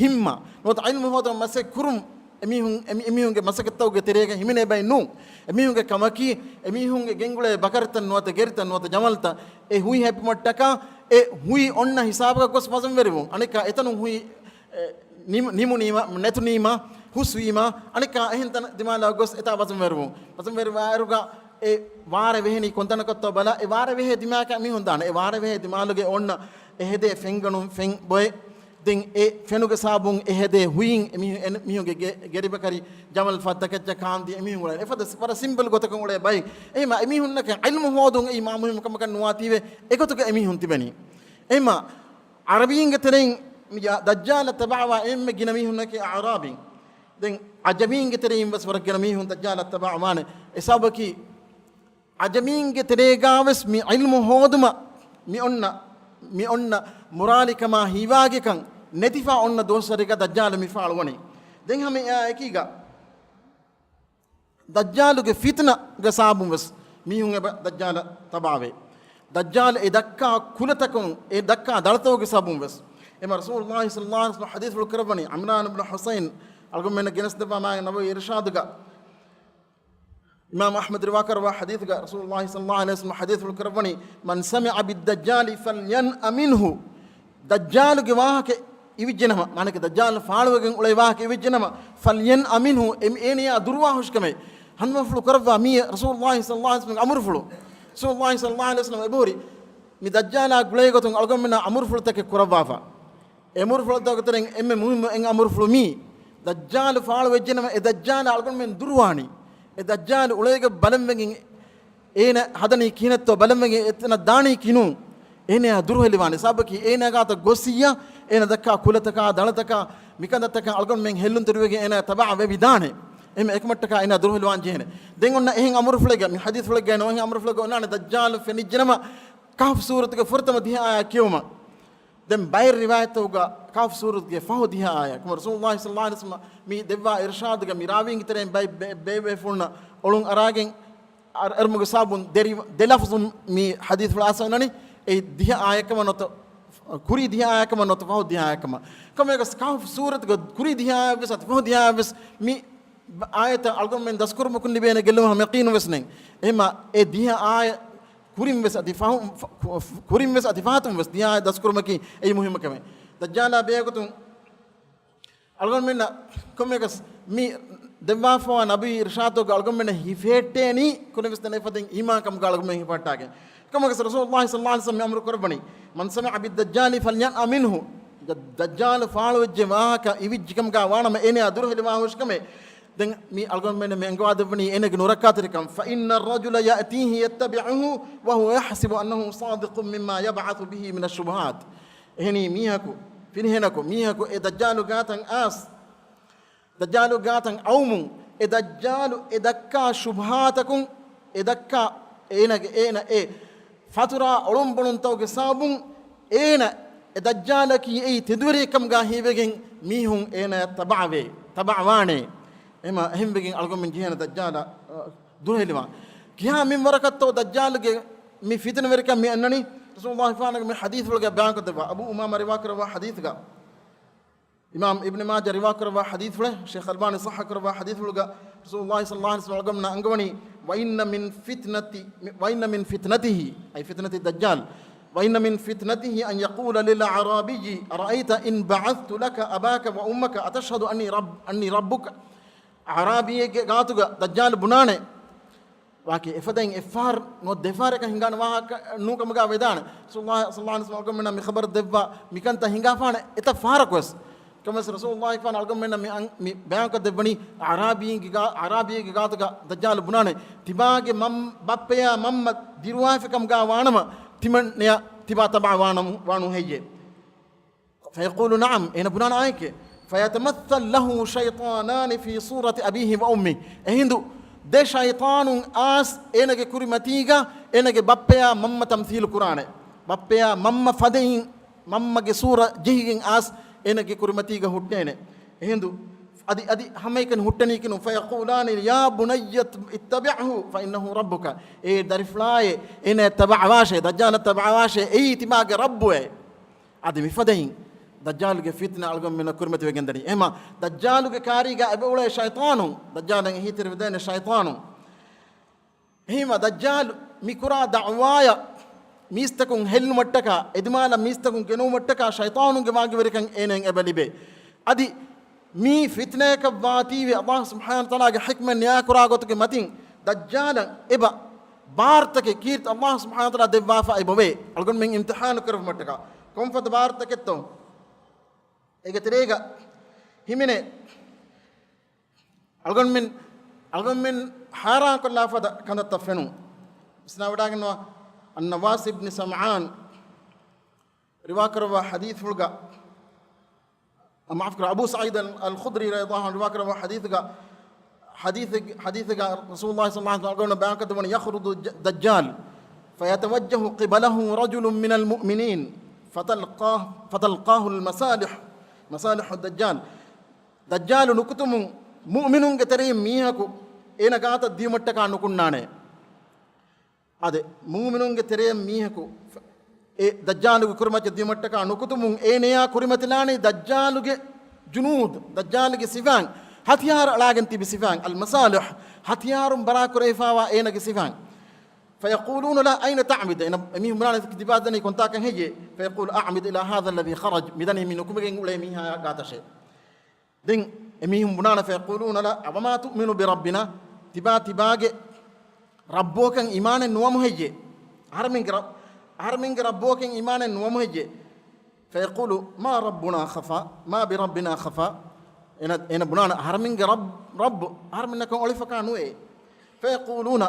ހިއްމަ ނުވަތަ ޢިލްމު ހޯދުމަށް މަސައްކަތް ކުރުން އެމީހުން، އެމި-، އެމީހުންގެ މަސައްކަތްތަކުގެ ތެރޭގަ ހިމެނޭ ބައެއް ނޫން. އެމީހުންގެ ކަމަކީ، އެމީހުންގެ ގެންގުޅޭ ބަކަރިތައް ނުވަތަ ގެރިތައް ނުވަތަ ޖަމަލްތައް އެ ހުއި ހެއްޕުމަށްޓަކާ، އެ ހުއި އޮންނަ ހިސާބަކަށް ގޮސް ވަޒަންވެރިވުން. އަނެއްކާ އެތަނުން ހުއި، އެ، ނިމު-، ނިމުނީމަ، ނެތުނީމަ، ހުސްވީމަ، އަނެއްކާ އެހެން ތަނަށް ދިމާލަށް ގޮސް އެތާ ވަޒަންވެރިވުން. ވަޒަންވެރިވާއިރުގަ އެ ވާރޭ ވެހެނީ ކޮންތަނަކަށްތޯ ބަލާ، އެ ވާރޭ ވެހޭ ދިމާއަކަށް އެމީހުން ދާނެ. އެ ވާރޭ ވެހޭ ދިމާލުގެ އޮންނަ އެ ހެދޭ ފެންގަނުން ފެން ބޮއެ. ދެން އެ ފެނުގެ ސާބުން އެ ހެދޭ ހުއިން އެމީހު-، އެ މީހުންގެ ގެ-، ގެރިބަކަރި ޖަމަލް ފައްދަކައްޗަށް ކާންދިޔަ އެމީހުން އުޅޭ. އެފަދަ ސި-، ވަރަށް ސިމްޕަލް ގޮތަކުން އުޅޭ ބައެއް. އެހެމަ އެމީހުންނަކަށް ޢިލްމު ހޯދުން އެއީ މާ މުހިއްމު ކަމަކަށް ނުވާތީވެ އެގޮތުގަ އެމީހުން ތިބެނީ. އެހެމަ ޢަރަބީންގެ ތެރެއިން މި ދައްޖާލަށް ތަބާވާ އެންމެ ގިނަ މީހުންނަކީ އަޢުރާބީން. ދެން ޢަޖަމީންގެ ތެރެއިން ވެސް ވަރަށް ގިނަ މީހުން ދައްޖާލަށް ތަބާވާނެ. އެ ސަބަބަކީ ޢަޖަމީންގެ ތެރޭގާ ވެސް މި ޢިލްމު ހޯދުމަށް މި އޮންނަ، މި އޮންނަ މުރާލިކަމާ ހީވާގިކަން ނެތިފަ އޮންނަ ދުވަސްވަރެއްގަ ދައްޖާލު މި ފާޅުވަނީ. ދެން ހަމަ އެއާ އެކީގަ ދައްޖާލުގެ ފިތުނަގެ ސަބަބުން ވެސް މީހުން އެބަ ދައްޖާލަށް ތަބާވޭ. ދައްޖާލު އެ ދައްކާ ކުލަތަކުން، އެ ދައްކާ ދަޅަތަކުގެ ސަބަބުން ވެސް. އެމަ ރަސޫލުﷲ ޞައްލަﷲ ޢަލައިހި ވަސައްލަމަ ޙަދީޘްފުޅު ކުރައްވަނީ، ޢިމްރާން ބިން ޙުޞައިން އަޅުގަނޑުމެންނަށް ގެނެސްދެއްވާ މާތް ނަބަވީ އިރުޝާދުގަ، އިމާމް އަޙްމަދު ރިވާކުރައްވާ ޙަދީޘްގަ ރަސޫލުﷲ ޞައްލަﷲ ޢަލައިހި ވަސައްލަމަ ޙަދީޘްފުޅު ކުރައްވަނީ، "من سمع بالدجال فلينأ منه." ދައްޖާލުގެ ވާހަކަ އިވިއްޖެނަމަ، މާނަކަ ދައްޖާލު ފާޅުވެގެން އުޅޭ ވާހަކަ އިވިއްޖެނަމަ، "فلينأ منه." އެ، އޭނަޔާ ދުރުވާ ހުށިކަމެއް. ހަނދުމަފުޅު ކުރައްވާ މީ ރަސޫލުﷲ ޞައްލަﷲ ޢަލައިހި ވަސައްލަމަގެ އަމުރުފުޅު. ރަސޫލުﷲ ޞައްލަﷲ ޢަލައިހި ވަސައްލަމަ އެބަހުރި މި ދައްޖާލާ ގުޅޭ ގޮތުން އަޅުގަނޑުމެންނާ އަމުރުފުޅުތަކެއް ކުރައްވާފަ. އެ އަމުރުފުޅުތަކުގެ ތެރެއިން އެންމެ މުހިއްމު އެއް އަމުރުފުޅު މީ. ދައްޖާލު ފާޅުވެއްޖެނަމަ އެ ދައްޖާލާ އަޅުގަނޑުމެން ދުރުވާނީ. އެ ދައްޖާލު އުޅޭގޮތް ބަލަންވެގެން އޭނަ ހަދަނީ ކިހިނެއްތޯ ބަލަންވެގެން އެތަނަށް ދާނީ ކިހިނެއް އޭނަޔާ ދުރުހެލިވާނެ. ސަބަބަކީ އޭނަ ގާތަށް ގޮސްސިއްޔާ އޭނަ ދައްކާ ކުލަތަކާ ދަޅަތަކާ މިކަންތައްތަކަށް އަޅުގަނޑުމެން ހެއްލުންތެރިވެގެން އޭނަ ތަބާވެވިދާނެ. އެހެން އެކަމަށްޓަކާ އޭނަ ދުރުހެލިވާން ޖެހޭނެ. ދެން އޮންނަ އެހެން އަމުރުފުޅެއްގަ، މި ޙަދީޘްފުޅެއްގައި ނޫން އެހެން އަމުރުފުޅެއްގަ އޮންނާނެ ދައްޖާލު ފެނިއްޖެނަމަ ކަހްފު ސޫރަތުގެ ފުރަތަމަ ދިހަ އާޔަތް ކިޔުމަށް. ދެން ބައެއް ރިވާޔަތްތަކުގަ ކަހްފު ސޫރަތުގެ ފަހު ދިހަ އާޔަތް. ކަމަށް ރަސޫލުﷲ ޞައްލަﷲ ޢަލައިހި ވަސައްލަމަ މި ދެއްވާ އިރުޝާދުގަ މި ރާވީންގެ ތެރެއިން ބައެއް ބޭ-، ބޭބޭފުޅުންނަށް އޮޅުން އަރާގެން އަރް-، އަރުމުގެ ސަބަބުން ދެރި-، ދެ ލަފްޒުން މި ޙަދީޘްފުޅާ އަސަންނަނީ އެ ދިހަ އާޔަކަމަ ނުވަތަ ކުރީ ދިހަ އާޔަކަމަ ނުވަތަ ފަހު ދިހަ އާޔަކަމަ. ކަމަށް ކަހްފު ސޫރަތުގަ ކުރީ ދިހަ އާޔަތްވެސް އަތި ފަހު ދިހަ އާޔަތްވެސް މި އާޔަތަށް އަޅުގަނޑުމެން ދަސްކުރުމަކުން ލިބޭނެ ގެއްލުމެއް ހަމަ ޔަޤީނު ވެސް ނެތް. އެހެންމަ އެ ދިހަ އާޔަތް ކުރިން ވެސް އަތި ފަހު، ފަ-، ކުރިން ވެސް އަތި ފަހަތުން ވެސް ދިހަ އާޔަތް ދަސްކުރުމަކީ އެއީ މުހިއްމު ކަމެއް. ދައްޖާލާ ބެހޭގޮތުން އަޅުގަނޑުމެންނަށް ކޮންމެއަކަސް މި ދެއްވާފަވާ ނަބީ އިރުޝާދުގަ އަޅުގަނޑުމެންނަށް ހިފެހެއްޓޭނީ ކުރިންވެސް ދެނެފަދައިން އީމާންކަމުގަ އަޅުގަނޑުމެން ހިފަހައްޓާގެން. ކަމަކަސް ރަސޫލުﷲ ޞައްލަﷲ ޢަލައިހި ވަސައްލަމަ އަމުރު ކުރައްވަނީ، "من سمع بالدجال فلينأ منه." ދައްޖާލު ފާޅުވެއްޖެ ވާހަކަ އިވިއްޖެކަމުގަ ވާނަމަ އޭނަޔާ ދުރުހެލިވާ ހުށިކަމެއް. ދެން މި އަޅުގަނޑުމެންނަށް މި އަންގަވާދެއްވަނީ އޭނަގެ ނުރައްކާތެރިކަން. "فإن الرجل يأتيه يتبعه وهو يحسب أنه صادق مما يبعث به من الشبهات." އެހެނީ މީހަކު، ފިރިހެނަކު، މީހަކު އެ ދައްޖާލު ގާތަށް އައިސް، ދައްޖާލު ގާތަށް އައުމުން، އެ ދައްޖާލު އެ ދައްކާ ޝުބުހާތަކުން، އެ ދައްކާ އޭނަގެ، އޭނަ އެ ފަތުރާ އޮޅުންބޮޅުންތަކުގެ ސަބަބުން އޭނަ އެ ދައްޖާލަކީ އެއީ ތެދުވެރިއެއްކަމުގަ ހީވެގެން މީހުން އޭނަޔަށް ތަބަޢަވޭ، ތަބަޢަވާނެ. އެމަ އެހެންވެގެން އަޅުގަނޑުމެން ޖެހޭނެ ދައްޖާލަށް، އަ، ދުރުހެލިވާން. ކިހާ މިންވަރަކަށްތޯ ދައްޖާލުގެ މި ފިތުނަވެރިކަން މި އަންނަނީ؟ ރަސޫލުﷲ ފާނަގެ މި ޙަދީޘްފުޅުގަ ބަޔާންކޮށްދެއްވާ، އަބޫ އުމާމާ ރިވާކުރައްވާ ޙަދީޘްގަ، އިމާމް އިބްނު މާޖާ ރިވާކުރައްވާ ޙަދީޘްފުޅެއް، ޝޭޚް އަލްބާނީ ޞައްޙަ ކުރައްވާ ޙަދީޘްފުޅުގަ، ރަސޫލުﷲ ޞައްލަﷲ ޢަލައިހި ވަސައްލަމަ އަޅުގަނޑުމެންނަށް އަންގަވަނީ، "وإن من فتنة، وإن من فتنته، أي فتنة الدجال، وإن من فتنته أن يقول للأعرابي، أرأيت إن بعثت لك أباك وأمك أتشهد أني رب، أني ربك؟" އަޢުރާބީއެއްގެ ގާތުގަ ދައްޖާލު ބުނާނެ، ވާކި އެފަދައިން އެއްފަހަރު ނުވަތަ ދެފަހަރަކަށް ހިނގާނެ ވާހަކަ ނޫންކަމުގަ ވެދާނެ. ރަސޫލުﷲ ޞައްލަﷲ ޢަލައިހި ވަސައްލަމަ އަޅުގަނޑުމެންނަށް މި ޚަބަރު ދެއްވާ މިކަންތައް ހިނގާފާނެ އެތައް ފަހަރަކުވެސް. ކަމަސް ރަސޫލުﷲ ފާނަ އަޅުގަނޑުމެންނަށް މި އަން-، މި ބަޔާންކޮށްދެއްވަނީ، އަޢުރާބީގެ ގާ-، އަޢުރާބީގެ ގާތުގަ ދައްޖާލު ބުނާނެ، ތިބާގެ މަން-، ބައްޕަޔާ މަންމަ ދިރުވާފިކަމުގަ ވާނަމަ، ތިމަންނަޔަށް ތިބާ ތަބަޢަވާނަމު-، ވާނު ހެއްޔޭ؟ فيقول نعم، އޭނަ ބުނާނެ އާނއެކޭ. فيتمثل له شيطانان في صورة أبيه وأمه. އެހިނދު ދެ ޝައިޠާނުން އާސް އޭނަގެ ކުރިމަތީގަ އޭނަގެ ބައްޕަޔާ މަންމަ ތަމްސީލު ކުރާނެ. ބައްޕަޔާ މަންމަ ފަދައިން މަންމަގެ ސޫރަ ޖެހިގެން އާސް އޭނަގެ ކުރިމަތީގަ ހުއްޓޭނެ. އެހިނދު އަދި، އަދި ހަމައެކަނި ހުއްޓަނީކިނު، فيقولان يا بني اتبعه فإنه ربك. އޭ ދަރިފުޅާއޭ، އޭނަ ތަބަޢަވާށޭ، ދައްޖާލަށް ތަބަޢަވާށޭ، އެއީ ތިބާގެ ރައްބުއޭ. އަދި މިފަދައިން ދައްޖާލުގެ ފިތްނަ އަޅުގަނޑުމެންނަށް ކުރިމަތިވެގެންދަނީ. އެހެމަ ދައްޖާލުގެ ކާރީގަ އެބައުޅޭ ޝައިޠާނުން، ދައްޖާލަށް އެހީތެރިވެދޭނެ ޝައިޠާނުން. އެހެމަ ދައްޖާލު މިކުރާ ދަޢުވާޔަށް މީސްތަކުން ހެއްލުމަށްޓަކާ، އެދިމާލަށް މީސްތަކުން ގެނުވުމަށްޓަކާ ޝައިޠާނުންގެ ވާގިވެރިކަން އޭނައަށް އެބަ ލިބޭ. އަދި މީ ފިތްނައަކަށްވާތީވެ، ﷲ ސުބްޙާނަހޫ ވަތަޢާލާގެ ޙިކްމަތް ނިޔާކުރާ ގޮތުގެ މަތިން ދައްޖާލަށް އެބަ ބާރުތަކެއް ކީރިތި ﷲ ސުބްޙާނަހޫ ވަތަޢާލާ ދެއްވާފަ އެބަވޭ، އަޅުގަނޑުމެން އިމްތިޙާނު ކުރެއްވުމަށްޓަކާ. ކޮންފަދަ ބާރުތަކެއްތޯ؟ އޭގެ ތެރޭގަ ހިމެނޭ އަޅުގަނޑުމެން، އަޅުގަނޑުމެން ޙައިރާންކޮށްލާފަދަ ކަންތައްތައް ފެނުން. ވިސްނާވަޑައިގަންނަވާ، އައްނަވާސް އިބްނި ސަމްޢާން ރިވާކުރައްވާ ޙަދީޘްފުޅުގަ، މާފުކުރާ، އަބޫ ސަޢީދު އަލް، އަލް ޚުދްރީ ރަޟިޔަﷲ ޢަންހު ރިވާކުރައްވާ ޙަދީޘްގަ، ޙަދީޘް، ޙަދީޘްގަ ރަސޫލުﷲ ޞައްލަﷲ ޢަލައިހި ވަސައްލަމަ ބަޔާންކޮށްދެއްވަނީ، يخرج الدجال فيتوجه قبله رجل من المؤمنين فتلقاه، فتلقاه المصالح، مصالح الدجال. ދައްޖާލު ނުކުތުމުން މުއުމިނުންގެ ތެރެއިން މީހަކު އޭނަ ގާތަށް ދިޔުމަށްޓަކާ ނުކުންނާނެ. އާދެ، މުއުމިނުންގެ ތެރެއިން މީހަކު އެ ދައްޖާލުގެ ކުރިމައްޗަށް ދިޔުމަށްޓަކާ ނުކުތުމުން އޭނަޔާ ކުރިމަތިލާނީ ދައްޖާލުގެ ޖުނޫދު، ދައްޖާލުގެ ސިފައިން، ހަތިޔާރު އަޅާގެން ތިބި ސިފައިން، އަލްމަސާލިޙް، ހަތިޔާރުން ބަރާކުރެވިފާވާ އޭނަގެ ސިފައިން. فيقولون لا، أين تعمد؟ އޭނަ، އެމީހުން ބުނާނެ ތިބާ ދަނީ ކޮންތާކަށް ހެއްޔޭ؟ فيقول أعمد إلى هذا الذي خرج، މިދަނީ މި ނުކުމެގެން އުޅޭ މީހާ ގާތަށޭ. ދެން އެމީހުން ބުނާނެ، فيقولون لا، أوما تؤمن بربنا؟ ތިބާ ތިބާގެ ރައްބުއަކަށް އީމާނެއް ނުވަމު ހެއްޔޭ؟ އަހަރެމެންގެ ރަ-، އަހަރެމެންގެ ރައްބުއަކަށް އީމާނެއް ނުވަމު ހެއްޔޭ؟ فيقول ما ربنا خفى، ما بربنا خفى. އޭނަ، އޭނަ ބުނާނެ އަހަރެމެންގެ ރައް-، ރައްބު އަހަރެމެންނަކަށް އޮޅިފަކާ ނުވޭ. فيقولون،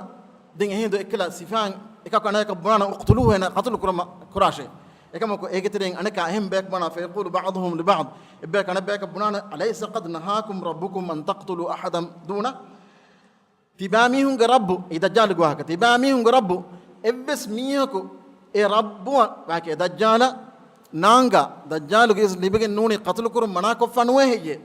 ދެން އެހިނދު އެއްކަލަ ސިފައިން އެކަކު އަނެކަކަށް ބުނާނެ، اقتلوه، އޭނަ ޤަތުލު ކުރަމަ-، ކުރާށޭ. އެކަމަކު އޭގެ ތެރެއިން އަނެކާ އެހެން ބަޔަކު ބުނާ، فيقول بعضهم لبعض، އެއްބަޔަކު އަނެއްބަޔަކަށް ބުނާނެ، أليس قد نهاكم ربكم أن تقتلوا أحدا دونه؟ ތިބާމީހުންގެ ރައްބު، އެ ދައްޖާލުގެ ވާހަކަ، ތިބާމީހުންގެ ރައްބު އެއްވެސް މީހަކު އެ ރައްބުއަށް ވާކި އެ ދައްޖާލަށް ނާނގާ، ދައްޖާލުގެ އިޒްނު ލިބިގެން ނޫނީ ޤަތުލުކުރުން މަނާކޮށްފަ ނުވޭ ހެއްޔޭ؟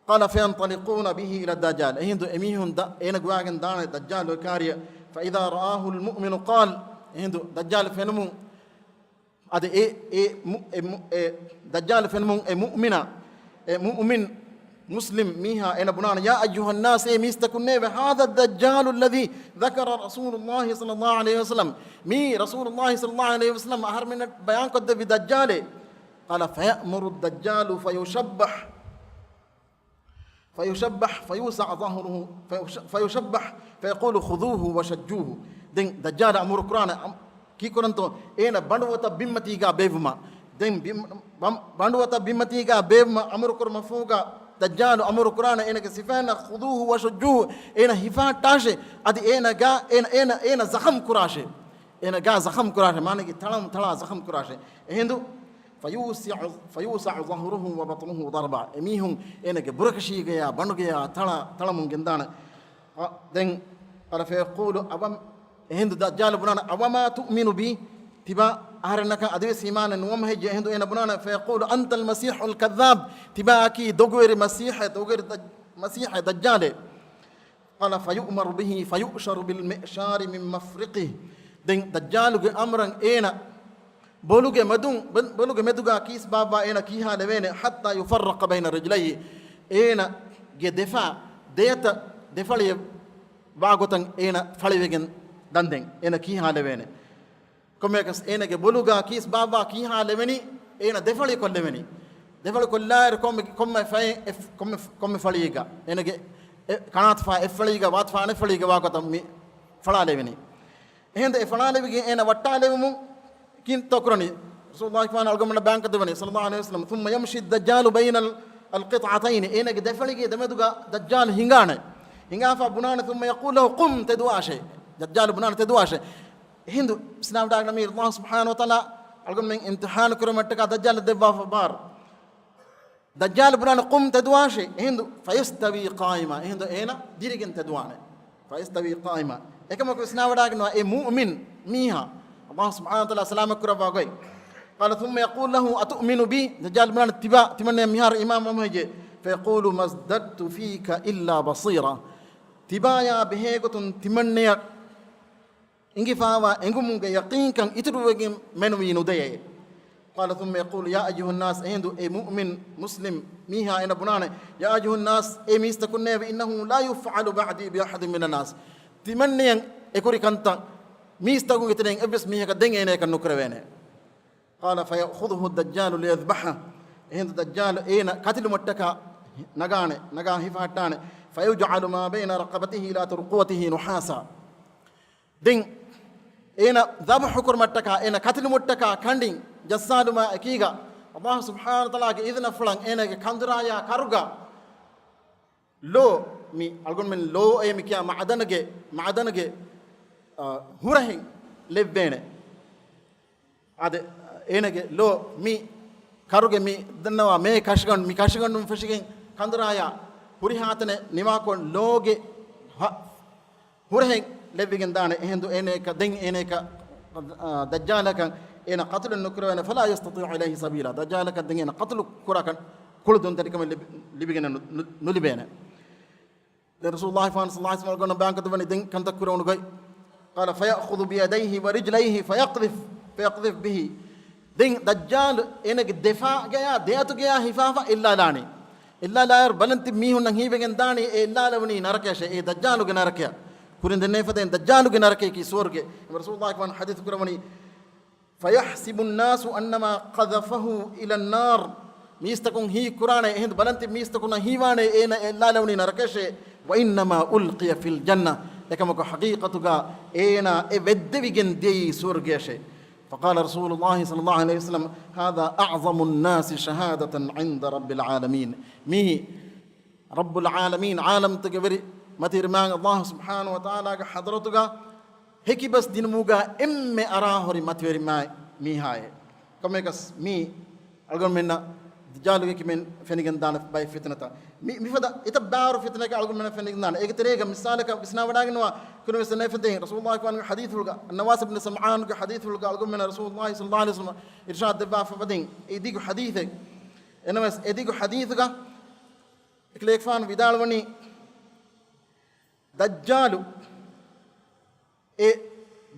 قال فينطلقون به إلى الدجال. އެހިނދު އެމީހުން ދަ-، އޭނަ ގޮވާގެން ދާނެ ދައްޖާލު އެކާރިއަށް. فإذا رآه المؤمن قال، އެހިނދު ދައްޖާލު ފެނުމުން، އަދި އެ، އެ މު-، އެ މު-، އެ ދައްޖާލު ފެނުމުން އެ މުއުމިނާ، އެ މުއުމިން މުސްލިމް މީހާ އޭނަ ބުނާނެ، يا أيها الناس، އޭ މީސްތަކުންނޭވެ، هذا الدجال الذي ذكر رسول الله صلى الله عليه وسلم، މީ ރަސޫލުﷲ ޞައްލަﷲ ޢަލައިހި ވަސައްލަމަ އަހަރުމެންނަށް ބަޔާންކޮށްދެއްވި ދައްޖާލޭ. قال فيأمر الدجال فيشبح، فيشبح، فيوسع ظهره، فيش-، فيشبح، فيقول خذوه وشجوه. ދެން ދައްޖާލު އަމުރު ކުރާނެ، އަމް-، ކީކުރަންތޯ؟ އޭނަ ބަނޑުވަތަށް ބިންމަތީގާ ބޭއްވުމަށް. ދެން ބިން-، ބަން-، ބަނޑުވަތަށް ބިންމަތީގާ ބޭއްވުމަށް އަމުރު ކުރުމަށްފަހުގާ ދައްޖާލު އަމުރު ކުރާނެ އޭނަގެ ސިފައިންނަށް، خذوه وشجوه، އޭނަ ހިފަހައްޓާށޭ. އަދި އޭނަ ގާ، އޭނަ، އޭނަ، އޭނަ ޒަޚަމް ކުރާށޭ. އޭނަ ގާ ޒަޚަމް ކުރާށޭ. މާނައީ ތަޅަން ތަޅާ ޒަޚަމް ކުރާށޭ. އެހިނދު فيوسع، فيوسع ظهره وبطنه ضربا. އެމީހުން އޭނަގެ ބުރަކަށީގަޔާ ބަނޑުގަޔާ ތަޅާ، ތަޅަމުން ގެންދާނެ. އަ، ދެން، قال فيقول، އަވަ-، އެހިނދު ދައްޖާލު ބުނާނެ، أوما تؤمن بي؟ ތިބާ އަހަރެންނަކަށް އަދިވެސް އީމާނެއް ނުވަމު ހެއްޔޭ؟ އެހިނދު އޭނަ ބުނާނެ، فيقول أنت المسيح الكذاب، ތިބާއަކީ ދޮގުވެރި މަސީޙޭ، ދޮގުވެރި ދައް-، މަސީޙޭ ދައްޖާލޭ. قال فيؤمر به فيؤشر بالمئشار من مفرقه. ދެން ދައްޖާލުގެ އަމުރަށް އޭނަ ބޮލުގެ މެދުން، ބޮ-، ބޮލުގެ މެދުގާ ކީސް ބާއްވާ އޭނަ ކީހާލެވޭނެ، حتى يفرق بين رجليه. އޭނަގެ ދެފާ ދެއަތަށް ދެފަޅިއެއް ވާގޮތަށް އޭނަ ފަޅިވެގެން ދަންދެން އޭނަ ކީހާލެވޭނެ. ކޮންމެއަކަސް އޭނަގެ ބޮލުގާ ކީސް ބާއްވާ ކީހާލެވެނީ، އޭނަ ދެފަޅި ކޮށްލެވެނީ. ދެފަޅި ކޮށްލާއިރު ކޮންމެ، ކޮންމެ ފައެއް އެ-، ކޮންމެ، ކޮންމެ ފަޅިއެއްގަ އޭނަގެ އެ ކަނާތު ފައި އެއްފަޅީގަ ވާތު ފައި އަނެއްފަޅީގަ ވާގޮތަށް މި ފަޅާލެވެނީ. އެހިނދު އެ ފަޅާލެވިގެން އޭނަ ވައްޓާލެވުމުން ކިންތޯ ކުރަނީ؟ ރަސޫލުﷲ އަޅުގަނޑުމެންނަށް ބަޔާންކޮށްދެއްވަނީ، ޞައްލަﷲ ޢަލައިހި ވަސައްލަމަ، ثم يمشي الدجال بين ال-، القطعتين. އޭނަގެ ދެފަޅިގެ ދެމެދުގަ ދައްޖާލު ހިނގާނެ. ހިނގާފަ ބުނާނެ، ثم يقول له قم، ތެދުވާށޭ. ދައްޖާލު ބުނާނެ، ތެދުވާށޭ. އެހިނދު އިސްލާމްވެރިންނަށް މީ ﷲ ސުބްޙާނަހޫ ވަތަޢާލާ އަޅުގަނޑުމެން އިމްތިޙާނު ކުރުމަށްޓަކާ ދައްޖާލަށް ދެއްވާފަ ބާރު. ދައްޖާލު ބުނާނެ، قم، ތެދުވާށޭ. އެހިނދު، فيستوي قائما، އެހިނދު އޭނަ ދިރިގެން ތެދުވާނެ. فيستوي قائما. އެކަމަކު ވިސްނާވަޑާގެންވާ އެ މުއުމިން މީހާ، ﷲ ސުބްޙާނަހޫ ވަތަޢާލާ ސަލާމަތް ކުރައްވާ ގޮތް. قال ثم يقول له أتؤمن بي؟ ދައްޖާލު ބުނާނެ، ތިބާ، ތިމަންނަޔަށް މިހާރު އީމާން ވަމު ހެއްޔޭ؟ فيقول ما ازددت فيك إلا بصيرا. ތިބާޔާ ބެހޭގޮތުން ތިމަންނަޔަށް އިނގިފާވާ އެނގުމުގެ ޔަޤީންކަން އިތުރުވެގެން މެނުވީ ނުދެޔޭ. قال ثم يقول يا أيها الناس، އެހިނދު އެ މުއުމިން މުސްލިމް މީހާ އޭނަ ބުނާނެ، يا أيها الناس، އޭ މީސްތަކުންނޭވެ، إنه لا يفعل بعدي بأحد من الناس. ތިމަންނަޔަށް އެކުރި ކަންތައް މީސްތަކުންގެ ތެރެއިން އެއްވެސް މީހަކަށް ދެން އޭނަޔަކަށް ނުކުރެވޭނެ. قال فيأخذه الدجال ليذبحه. އެހިނދު ދައްޖާލު އޭނަ ކަތިލުމަށްޓަކާ ނަގާނެ، ނަގާ ހިފަހައްޓާނެ. فيجعل ما بين رقبته إلى ترقوته نحاسا. ދެން އޭނަ ޛަބްޙު ކުރުމަށްޓަކާ، އޭނަ ކަތިލުމަށްޓަކާ ކަނޑިން ޖައްސާލުމާ އެކީގަ، ﷲ ސުބްޙާނަހޫ ވަތަޢާލާގެ އިޒުނަފުޅަށް އޭނަގެ ކަނދުރާޔާ ކަރުގަ ލޯ، މި އަޅުގަނޑުމެން ލޯއޭ މި ކިޔާ މަޢަދަނުގެ، މަޢަދަނުގެ، އަ، ހުރަހެއް ލެއްވޭނެ. އާދެ، އޭނަގެ ލޯ މި ކަރުގެ މި ދަންނަވާ މޭ ކަށިގަނޑު، މި ކަށިގަނޑުން ފެށިގެން ކަނދުރާޔާ ހުރިހާތަނެއް ނިވާކޮށް ލޯގެ ހަ-، ހުރަހެއް ލެއްވިގެން ދާނެ. އެހިނދު އޭނައަކަށް ދެން އޭނައަކަށް، އާ، ދައްޖާލަކަށް އޭނަ ޤަތުލެއް ނުކުރެވޭނެ. فلا يستطيع إليه سبيلا. ދައްޖާލަކަށް ދެން އޭނަ ޤަތުލު ކުރާކަށް ކުޅުދުންތެރިކަމެއް ލިބި-، ލިބިގެނެއް ނު-، ނު-، ނުލިބޭނެ. ދެން ރަސޫލުﷲ ފާން ޞައްލަﷲ ޢަލައިހި ވަސައްލަމަ ބަޔާންކޮށްދެއްވަނީ ދެން ކަންތައް ކުރެވުނު ގޮތް. قال فيأخذ بيديه ورجليه فيقذف، فيقذف به. ދެން ދައްޖާލު އޭނަގެ ދެފާގަޔާ ދެއަތުގަޔާ ހިފާފަ އެއްލާލާނީ. އެއްލާލާއިރު ބަލަން ތިބި މީހުންނަށް ހީވެގެން ދާނީ އެ އެއްލާލެވުނީ ނަރަކަޔަށޭ، އެ ދައްޖާލުގެ ނަރަކަޔަށް. ކުރިން ދެންނެވިފަދައިން ދައްޖާލުގެ ނަރަކަޔަކީ ސުވަރުގެ. ރަސޫލުﷲ ފާން ޙަދީޘް ކުރަވަނީ فيحسب الناس أنما قذفه إلى النار. މީސްތަކުން ހީކުރާނެ، އެހިނދު ބަލަން ތިބި މީސްތަކުންނަށް ހީވާނެ އޭނަ އެއްލާލެވުނީ ނަރަކަޔަށޭ. وإنما ألقي في الجنة. އެކަމަކު ޙަޤީޤަތުގަ އޭނާ އެ ވެއްދެވިގެން ދިޔައީ ސުވަރުގެޔަށޭ. فقال رسول الله صلى الله عليه وسلم هذا أعظم الناس شهادة عند رب العالمين. މީ ރައްބުލް ޢާލަމީން، ޢާލަމްތަކުގެ ވެރި މަތިވެރި މާތް ﷲ ސުބްޙާނަހޫ ވަތަޢާލާގެ ޙަޟްރަތުގަ ހެކިބަސް ދިނުމުގަ އެންމެ އަރާހުރި މަތިވެރި މާތް މީހާއޭ. ކޮންމެއަކަސް މީ އަޅުގަނޑުމެންނަށް ދައްޖާލުގެ ކިބައިން ފެނިގެންދާނެ ބައެއް ފިތުނަތައް. މި-، މިފަދަ އެތައް ބާރު ފިތުނައަކަށް އަޅުގަނޑުމެންނަށް ފެނިގެންދާނެ. އޭގެ ތެރޭގަ މިސާލަކަށް ވިސްނާވަޑައިގަންނަވާ، ކުރިންވެސް ދެންނެވިފަދައިން ރަސޫލުﷲ ފާންގެ ޙަދީޘުގަ، ނަވާސް ބިން ސަމްޢާންގެ ޙަދީޘުގަ އަޅުގަނޑުމެންނަށް ރަސޫލުﷲ ޞައްލަﷲ ޢަލައިހި ވަސައްލަމަ އިރްޝާދު ދެއްވާފަ ވަދެން، އެ ދިގު ޙަދީޘެއް. އެނަމަވެސް އެ ދިގު ޙަދީޘުގަ އެކަލޭގެފާނު ވިދާޅުވަނީ، ދައްޖާލު އެ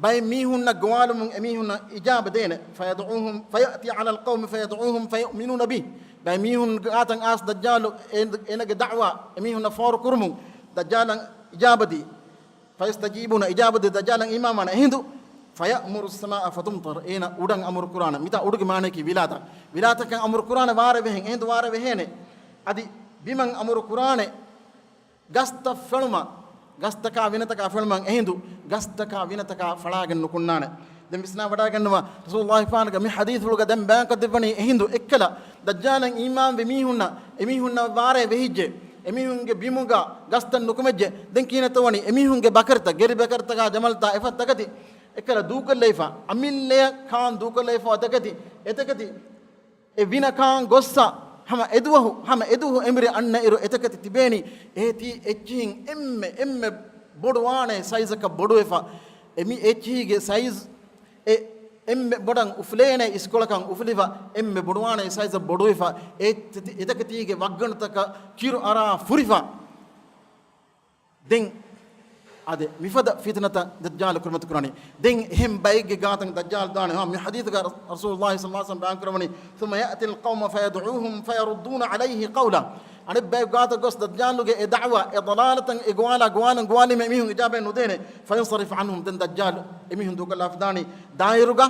ބައެއް މީހުންނަށް ގޮވާލުމުން އެމީހުންނަށް އިޖާބަ ދޭނެ. فيدعوهم، فيأتي على القوم فيدعوهم فيؤمنون به. ބައެއް މީހުން ގާތަށް އާސް ދައްޖާލު އޭ-، އޭނަގެ ދަޢުވާ އެމީހުންނަށް ފޯރު ކުރުމުން ދައްޖާލަށް އިޖާބަދީ. فيستجيبون، އިޖާބަދީ ދައްޖާލަށް އީމާންވާނެ. އެހިނދު، فيأمر السماء فتمطر، އޭނަ އުޑަށް އަމުރު ކުރާނެ. މިތާ އުޑުގެ މާނަޔަކީ ވިލާތައް. ވިލާތަކަށް އަމުރު ކުރާނެ ވާރޭ ވެހެން. އެހިނދު ވާރޭ ވެހޭނެ. އަދި ބިމަށް އަމުރު ކުރާނެ ގަސްތައް ފެޅުމަށް، ގަސްތަކާ ވިނަތަކާ ފެޅުމަށް. އެހިނދު ގަސްތަކާ ވިނަތަކާ ފަޅާގެން ނުކުންނާނެ. ދެން ވިސްނާވަޑައިގަންނަވާ، ރަސޫލުﷲ ފާނުގެ މި ޙަދީޘުގަ ދެން ބަޔާންކޮށްދެއްވަނީ، އެހިނދު އެއްކަލަ ދައްޖާލަށް އީމާންވި މީހުންނަށް، އެމީހުންނަށް ވާރޭ ވެހިއްޖެ، އެމީހުންގެ ބިމުގަ ގަސްތައް ނުކުމެއްޖެ. ދެން ކިހިނެއްތޯ ވަނީ؟ އެމީހުންގެ ބަކަރިތައް، ގެރި ބަކަރިތަކާ ޖަމަލްތާ އެފަދަ ތަކެތި އެއްކަލަ ދޫކޮށްލައިފަ، އަމިއްލަޔަށް ކާން ދޫކޮށްލައިފަ ތަކެތި، އެތަކެތި އެ ވިނަކާން ގޮއްސަ ހަމަ އެދުވަހު، ހަމަ އެދުވަހު އެނބުރި އަންނަ އިރު އެތަކެތި ތިބޭނީ އޭތީ އެއްޗިހިން އެންމެ، އެންމެ ބޮޑުވާނެ ސައިޒަކަށް ބޮޑުވެފަ. އެ މި އެއްޗިހިގެ ސައިޒް އެ އެންމެ ބޮޑަށް އުފުލޭނެ އިސްކޮޅަކަށް އުފުލިފަ، އެންމެ ބޮޑުވާނެ ސައިޒަށް ބޮޑުވެފަ، އެ ތި-، އެތަކެތީގެ ވައްގަނޑުތަކަށް ކިރު އަރާ ފުރިފަ. ދެން އާދެ، މިފަދަ ފިތުނަތައް ދައްޖާލު ކުރިމަތި ކުރާނީ. ދެން އެހެން ބައެއްގެ ގާތަށް ދައްޖާލު ދާނެ. ހާ، މި ޙަދީޘުގަ ރަސޫލުﷲ ޞައްލަﷲ ޢަލައިހި ވަސައްލަމަ ބަޔާން ކުރަވަނީ، ثم يأتي القوم فيدعوهم فيردون عليه قوله. އަނެއް ބައެއް ގާތަށް ގޮސް ދައްޖާލުގެ އެ ދަޢުވާ، އެ ޟަލާލަތަށް އެ ގޮވާލާ، ގޮވާލަން، ގޮވާލީމަ އެމީހުން އިޖާބައެއް ނުދޭނެ. فينصرف عنهم، ދެން ދައްޖާލު އެމީހުން ދޫކޮށްލާފަ ދާނީ ދާއިރުގަ.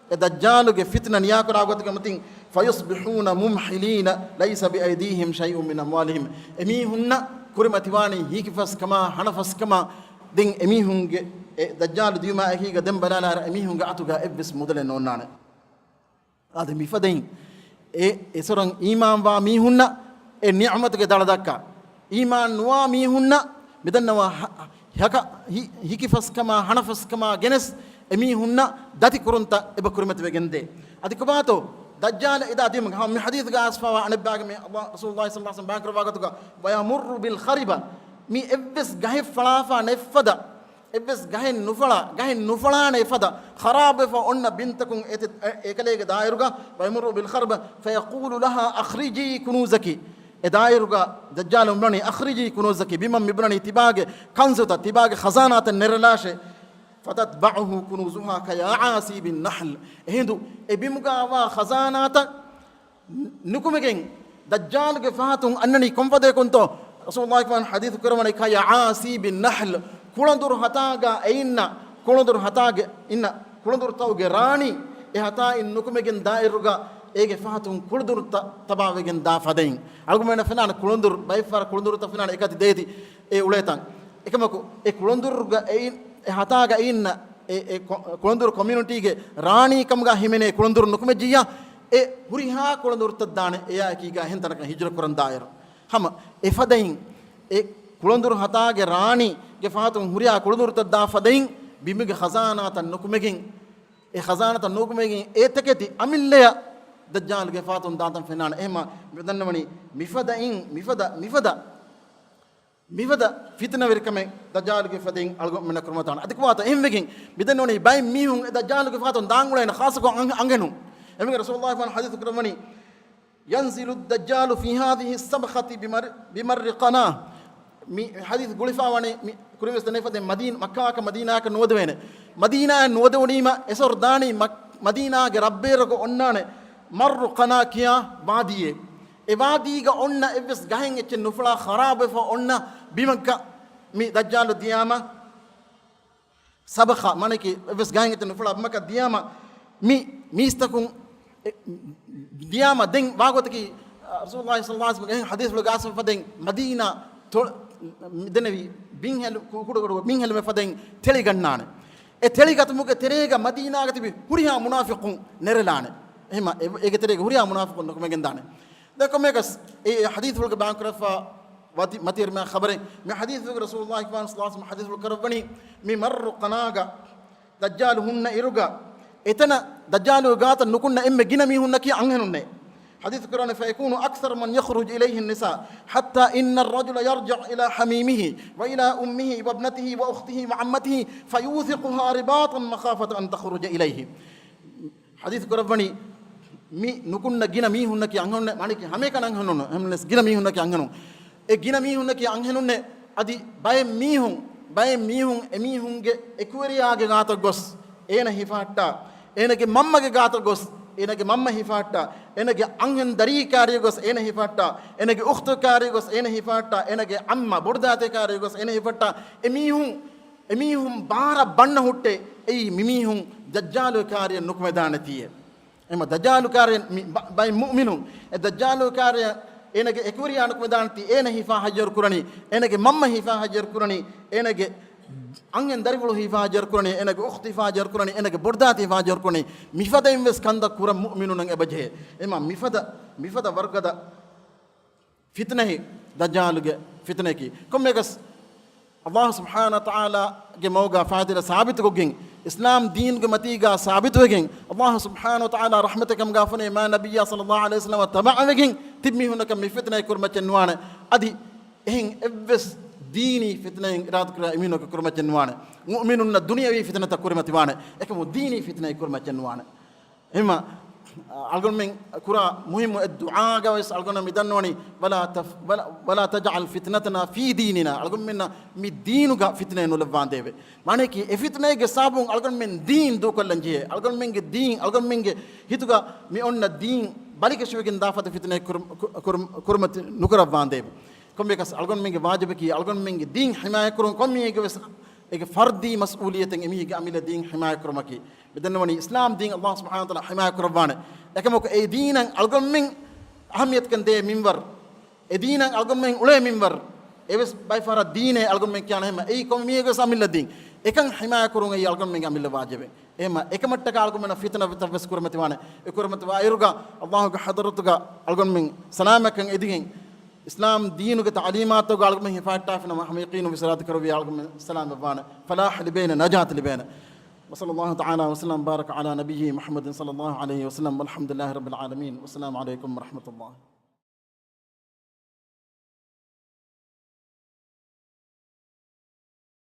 އެ ދައްޖާލުގެ ފިތުނަ ނިޔާކުރާ ގޮތުގެ މަތިން، فيصبحون ممحلين ليس بأيديهم شيء من أموالهم. އެމީހުންނަށް ކުރިމަތިވާނީ ހީކިފަސްކަމާ، ހަނަފަސްކަމާ. ދެން އެމީހުންގެ އެ ދައްޖާލު ދިޔުމާ އެކީގަ ދެން ބަލާލާއިރަށް އެމީހުންގެ އަތުގަ އެއްވެސް މުދަލެއް ނޯންނާނެ. އާދެ، މިފަދައިން އެ އެސޮރަށް އީމާންވާ މީހުންނަށް އެ ނިޢުމަތުގެ ދަޅަ ދައްކާ. އީމާން ނުވާ މީހުންނަށް މިދަންނަވާ ހަ-، ހަކަ-، ހި-، ހިކިފަސްކަމާ، ހަނަފަސްކަމާ ގެނެސް އެމީހުންނަށް ދަތި ކުރުންތައް އެބަ ކުރިމަތިވެގެންދޭ. އަދި ކޮބާތޯ؟ ދައްޖާލަށް އެދާ ދިމަގަ، ހަމަ މި ޙަދީޘްގަ އައިސްފަވާ އަނެއްބާގެ މި ﷲ، ރަސޫލުﷲ ޞައްލަﷲ ޢަލައިހި ވަސައްލަމަ ބަޔާން ކުރައްވާ ގޮތުގަ، ويمر بالخربة، މި އެއްވެސް ގަހެއް ފަޅާފާ ނެއްފަދަ، އެއްވެސް ގަހެއް ނުފަޅާ، ގަހެއް ނުފަޅާނެ އެފަދަ، ޚަރާބުވެފަ އޮންނަ ބިންތަކުން އެތި-، އެ-، އެކަލޭގެ ދާއިރުގަ، ويمر بالخربة فيقول لها أخرجي كنوزك. އެ ދާއިރުގަ ދައްޖާލު ބުނަނީ، أخرجي كنوزك، ބިމަށް މިބުނަނީ ތިބާގެ ކަންޒުތައް، ތިބާގެ ޚަޒާނާތައް ނެރެލާށޭ. فتتبعه كنوزها كيعاصيب النحل. އެހިނދު އެ ބިމުގަވާ ޚަޒާނާތައް ނުކުމެގެން ދައްޖާލުގެ ފަހަތުން އަންނަނީ ކޮންފަދައަކުންތޯ؟ ރަސޫލުﷲ ފާން ޙަދީޘް ކުރަވަނީ، كيعاصيب النحل، ކުޅަނދުރު ހަތާގަ އެއިންނަ، ކުޅަނދުރު ހަތާގެ އިންނަ، ކުޅަނދުރުތަކުގެ ރާނީ އެ ހަތާއިން ނުކުމެގެން ދާއިރުގަ އޭގެ ފަހަތުން ކުޅަނދުރުތައް ތަބާވެގެން ދާ ފަދައިން. އަޅުގަނޑުމެންނަށް ފެނާނެ ކުޅަނދުރު، ބައެއްފަހަރަށް ކުޅަނދުރުތައް ފެނާނެ އެކަތި ދޭތި އެ އުޅޭތަން. އެކަމަކު އެ ކުޅަނދުރުގަ އެއިން، އެ ހަތާގަ އިންނަ އެ، އެ ކޮ-، ކުޅަނދުރު ކޮމިއުނިޓީގެ ރާނީ ކަމުގަ ހިމެނޭ ކުޅަނދުރު ނުކުމެއްޖިއްޔާ، އެ ހުރިހާ ކުޅަނދުރުތައް ދާނެ އެއާއެކީގަ އެހެން ތަނަކަށް ހިޖުރަ ކުރަން ދާއިރު. ހަމަ އެފަދައިން އެ ކުޅަނދުރު ހަތާގެ ރާނީގެ ފަހަތުން ހުރިހާ ކުޅަނދުރުތައް ދާ ފަދައިން ބިމުގެ ޚަޒާނާތައް ނުކުމެގެން، އެ ޚަޒާނާތައް ނުކުމެގެން އެ ތަކެތި އަމިއްލަޔަށް ދައްޖާލުގެ ފާތުން ދާތަން ފެންނާނެ. އެހެމަ މި ދަންނަވަނީ މިފަދައިން، މިފަދަ، މިފަދަ، މިފަދަ ފިތުނަވެރިކަމެއް ދައްޖާލުގެ ފަދައިން އަޅުގަނޑުމެންނަށް ކުރިމަތިވާނެ. އަދި ކުވާތަ އެހެންވެގެން މި ދަންނަވަނީ ބައެއް މީހުން އެ ދައްޖާލުގެ ފާތުން ދާން އުޅޭނެ، ޚާއްޞަކޮށް އަން-، އަންހެނުން. އެމީގަ ރަސޫލުﷲ ފާން ޙަދީޘް ކުރައްވަނީ، ينزل الدجال في هذه الصبخة بمر، بمر قناة. މި ޙަދީޘް ގުޅިފަ ވަނީ މި ކުރިންވެސް ދެނެފަދެ މަދީން، މައްކާއަކަށް މަދީނާއަކަށް ނުވަދެވޭނެ. މަދީނާއަށް ނުވަދެވުނީމަ އެސޮރު ދާނީ މަ، މަދީނާގެ ރަށްބޭރަކު އޮންނާނެ މައްރު ޤަނާ ކިޔާ ވާދީއެއް. އެ ވާދީގަ އޮންނަ އެއްވެސް ގަހެއް އެއްޗެއް ނުފުޅާ ޚަރާބުވެފަ އޮންނަ ބިމަކަށް މި ދައްޖާލު ދިޔާމަ، ސަބަޚާ، މާނައަކީ އެއްވެސް ގަހެއް އެއްޗެއް ނުފުޅާ ބިމަކަށް ދިޔާމަ، މި މީސްތަކުން އެ، ދިޔާމަ ދެން ވާގޮތަކީ، އަ، ރަސޫލުﷲ ޞައްލަﷲ ޢަލައިހި ވަސައްލަމަ އެހެން ޙަދީޘްފުޅު ގާސިފަ ދެން މަދީނާ ތޮ، ދެނެވި ބިންހެލު، ކު، ކުޑަ ކުޑަ ބިންހެލުމެއް ފަދައިން ތެޅިގަންނާނެ. އެ ތެޅިގަތުމުގެ ތެރޭގަ މަދީނާގަ ތިބި ހުރިހާ މުނާފިޤުން ނެރެލާނެ. އެހެމަ އެ، އޭގެ ތެރޭގަ ހުރިހާ މުނާފިޤުން ނުކުމެގެން ދާނެ. ދެން ކޮންމެއަކަސް އެ ޙަދީޘްފުޅުގެ ބާންކުރައްވާ މަތި، މަތިވެރިމާ ޚަބަރެއް. މި ޙަދީޘްފުޅުގެ ރަސޫލުﷲ ފާން ޞައްލަﷲ ޢަލައިހި ވަސައްލަމަ ޙަދީޘްފުޅު ކުރައްވަނީ، މި މައްރު ޤަނާގަ ދައްޖާލު ހުންނަ އިރުގަ، އެތަނަށް ދައްޖާލުގެ ގާތަށް ނުކުންނަ އެންމެ ގިނަ މީހުންނަކީ އަންހެނުންނޭ. ޙަދީޘް ކުރާނެ، فيكون أكثر من يخرج إليه النساء حتى إن الرجل يرجع إلى حميمه وإلى أمه وابنته وأخته وعمته فيوثقها رباطا مخافة أن تخرج إليه. ޙަދީޘް ކުރައްވަނީ، މި ނުކުންނަ ގިނަ މީހުންނަކީ އަންހެނުންނޭ، މާނައަކީ ހަމައެކަނި އަންހެނުން، އެހެންނަމަވެސް ގިނަ މީހުންނަކީ އަންހެނުން. އެ ގިނަ މީހުންނަކީ އަންހެނުންނޭ. އަދި ބައެއް މީހުން، ބައެއް މީހުން އެމީހުންގެ އެކުވެރިޔާގެ ގާތަށް ގޮސް އޭނަ ހިފަހައްޓާ، އޭނަގެ މަންމަގެ ގާތަށް ގޮސް އޭނަގެ މަންމަ ހިފަހައްޓާ، އޭނަގެ އަންހެން ދަރީ ކާރި ގޮސް އޭނަ ހިފަހައްޓާ، އޭނަގެ އުޚްތު ކާރި ގޮސް އޭނަ ހިފަހައްޓާ، އޭނަގެ ޢައްމަ ބޮޑުދައިތި ކާރި ގޮސް އޭނަ ހިފަހައްޓާ. އެމީހުން، އެމީހުން ބާރަށް ބަންނަ ހުއްޓޭ. އެއީ މިމީހުން ދައްޖާލު ކާރިއަށް ނުކުމެދާނެތީއޭ. އެމަ ދައްޖާލުކާރި މި ބަ، ބައި މުއުމިނުން އެ ދައްޖާލުކާރި އޭނަގެ އެކުވެރިޔާ ނުކުމެދާނެތީ، އޭނަ ހިފާ ހައްޔަރު ކުރަނީ، އޭނަގެ މަންމަ ހިފާ ހައްޔަރު ކުރަނީ، އޭނަގެ އަންހެން ދަރިފުޅު ހިފާ ހައްޔަރު ކުރަނީ، އޭނަގެ އުޚްތު ހިފާ ހައްޔަރު ކުރަނީ، އޭނަގެ ބޮޑުދައިތި ހިފާ ހައްޔަރު ކުރަނީ، މިފަދައިން ވެސް ކަންތައް ކުރަން މުއުމިނުންނަށް އެބަޖެހޭ. އެމަ މިފަދަ، މިފަދަ ވަރުގަދަ ފިތުނައި ދައްޖާލުގެ ފިތުނައަކީ. ކޮންމެއަކަސް، ﷲ ސުބްޙާނަހޫ ވަތަޢާލާގެ މަގުގަ ފާދިލަ ސާބިތުކޮށްގެން، އިސްލާމް ދީނުގެ މަތީގަ ސާބިތުވެގެން، ﷲ ސުބްޙާނަހޫ ވަތަޢާލާ ރަޙްމަތެއް ކަމުގަ ފެނޭ، މާ ނަބިއްޔާ ޞައްލަﷲ ޢަލައިހި ވަސައްލަމަ ތަބަޢަވެގެން ތިބި މީހުންނަކަށް މި ފިތުނައި ކުރިމައްޗެއް ނުވާނެ. އަދި އެހެން އެއްވެސް ދީނީ ފިތުނައެއް އިރާދަކުރާ އެމީހުންނަކަށް ކުރިމައްޗެއް ނުވާނެ. މުއުމިނުންނަށް ދުނިޔަވީ ފިތުނަތައް ކުރިމަތިވާނެ. އެކަމު ދީނީ ފިތުނައެއް ކުރިމައްޗެއް ނުވާނެ. އެހެންވީމަ، އަޅުގަނޑުމެން ކުރާ މުހިއްމު އެއް ދުޢާގަ ވެސް އަޅުގަނޑު މި ދަންނަވަނީ، ولا تف، ولا، ولا تجعل فتنتنا في ديننا. އަޅުގަނޑުމެންނަށް މި ދީނުގަ ފިތުނައެއް ނުލައްވާނދޭވެ. މާނައަކީ، އެ ފިތުނައިގެ ސަބަބުން އަޅުގަނޑުމެން ދީން ދޫކޮށްލަން ޖެހޭ. އަޅުގަނޑުމެންގެ ދީން، އަޅުގަނޑުމެންގެ ހިތުގަ މި އޮންނަ ދީން ބަލިކަށިވެގެން ދާ ފަދަ ފިތުނައެއް ކުރު، ކު، ކުރު، ކުރިމަތި ނުކުރައްވާނދޭވެ. ކޮންމެއަކަސް އަޅުގަނޑުމެންގެ ވާޖިބަކީ، އަޅުގަނޑުމެންގެ ދީން ޙިމާޔަތްކުރުން. ކޮންމީހެއްގެ ވެސް އޭގެ ފަރްދީ މަސްއޫލިއްޔަތެއް އެމީހެއްގެ އަމިއްލަ ދީން ޙިމާޔަތްކުރުމަކީ. މި ދަންނަވަނީ އިސްލާމް ދީން ﷲ ސުބްޙާނަހޫ ވަތަޢާލާ ޙިމާޔަތްކުރައްވާނެ. އެކަމަކު އެ ދީނަށް އަޅުގަނޑުމެން އަހައްމިޔަތުކަން ދޭ މިންވަރު، އެ ދީނަށް އަޅުގަނޑުމެން އުޅޭ މިންވަރު، އެވެސް ބައިފަހަރަށް ދީނޭ އަޅުގަނޑުމެން ކިޔާނެ. އެހެންވީމަ އެއީ ކޮންމެ މީހެއްގެވެސް އަމިއްލަ ދީން. އެކަން ޙިމާޔަތްކުރުން އެއީ އަޅުގަނޑުމެންގެ އަމިއްލަ ވާޖިބެއް. އެހެންވީމަ އެކަމަށްޓަކާ އަޅުގަނޑުމެންނަށް ފިތުނަތައް ވެސް ކުރިމަތިވާނެ. އެ ކުރިމަތިވާ އިރުގަ ﷲގެ ޙަޟްރަތުގަ އަޅުގަނޑުމެން ސަލާމަތްކަން އެދިގެން، އިސްލާމް ދީނުގެ ތަޢުލީމާތުގަ އަޅުގަނޑުމެން ހިފަހައްޓާފިނަމަ، ހަމަ ޔަޤީނުން ވިސްރާތި ކަރުވި އަޅުގަނޑުމެން ސަލާމަތްވާނެ. ފަލާޙް ލިބޭނެ، ނަޖާތް ލިބޭނެ. وصلى الله تعالى وسلم وبارك على نبيه محمد صلى الله عليه وسلم والحمد لله رب العالمين. والسلام عليكم ورحمة الله.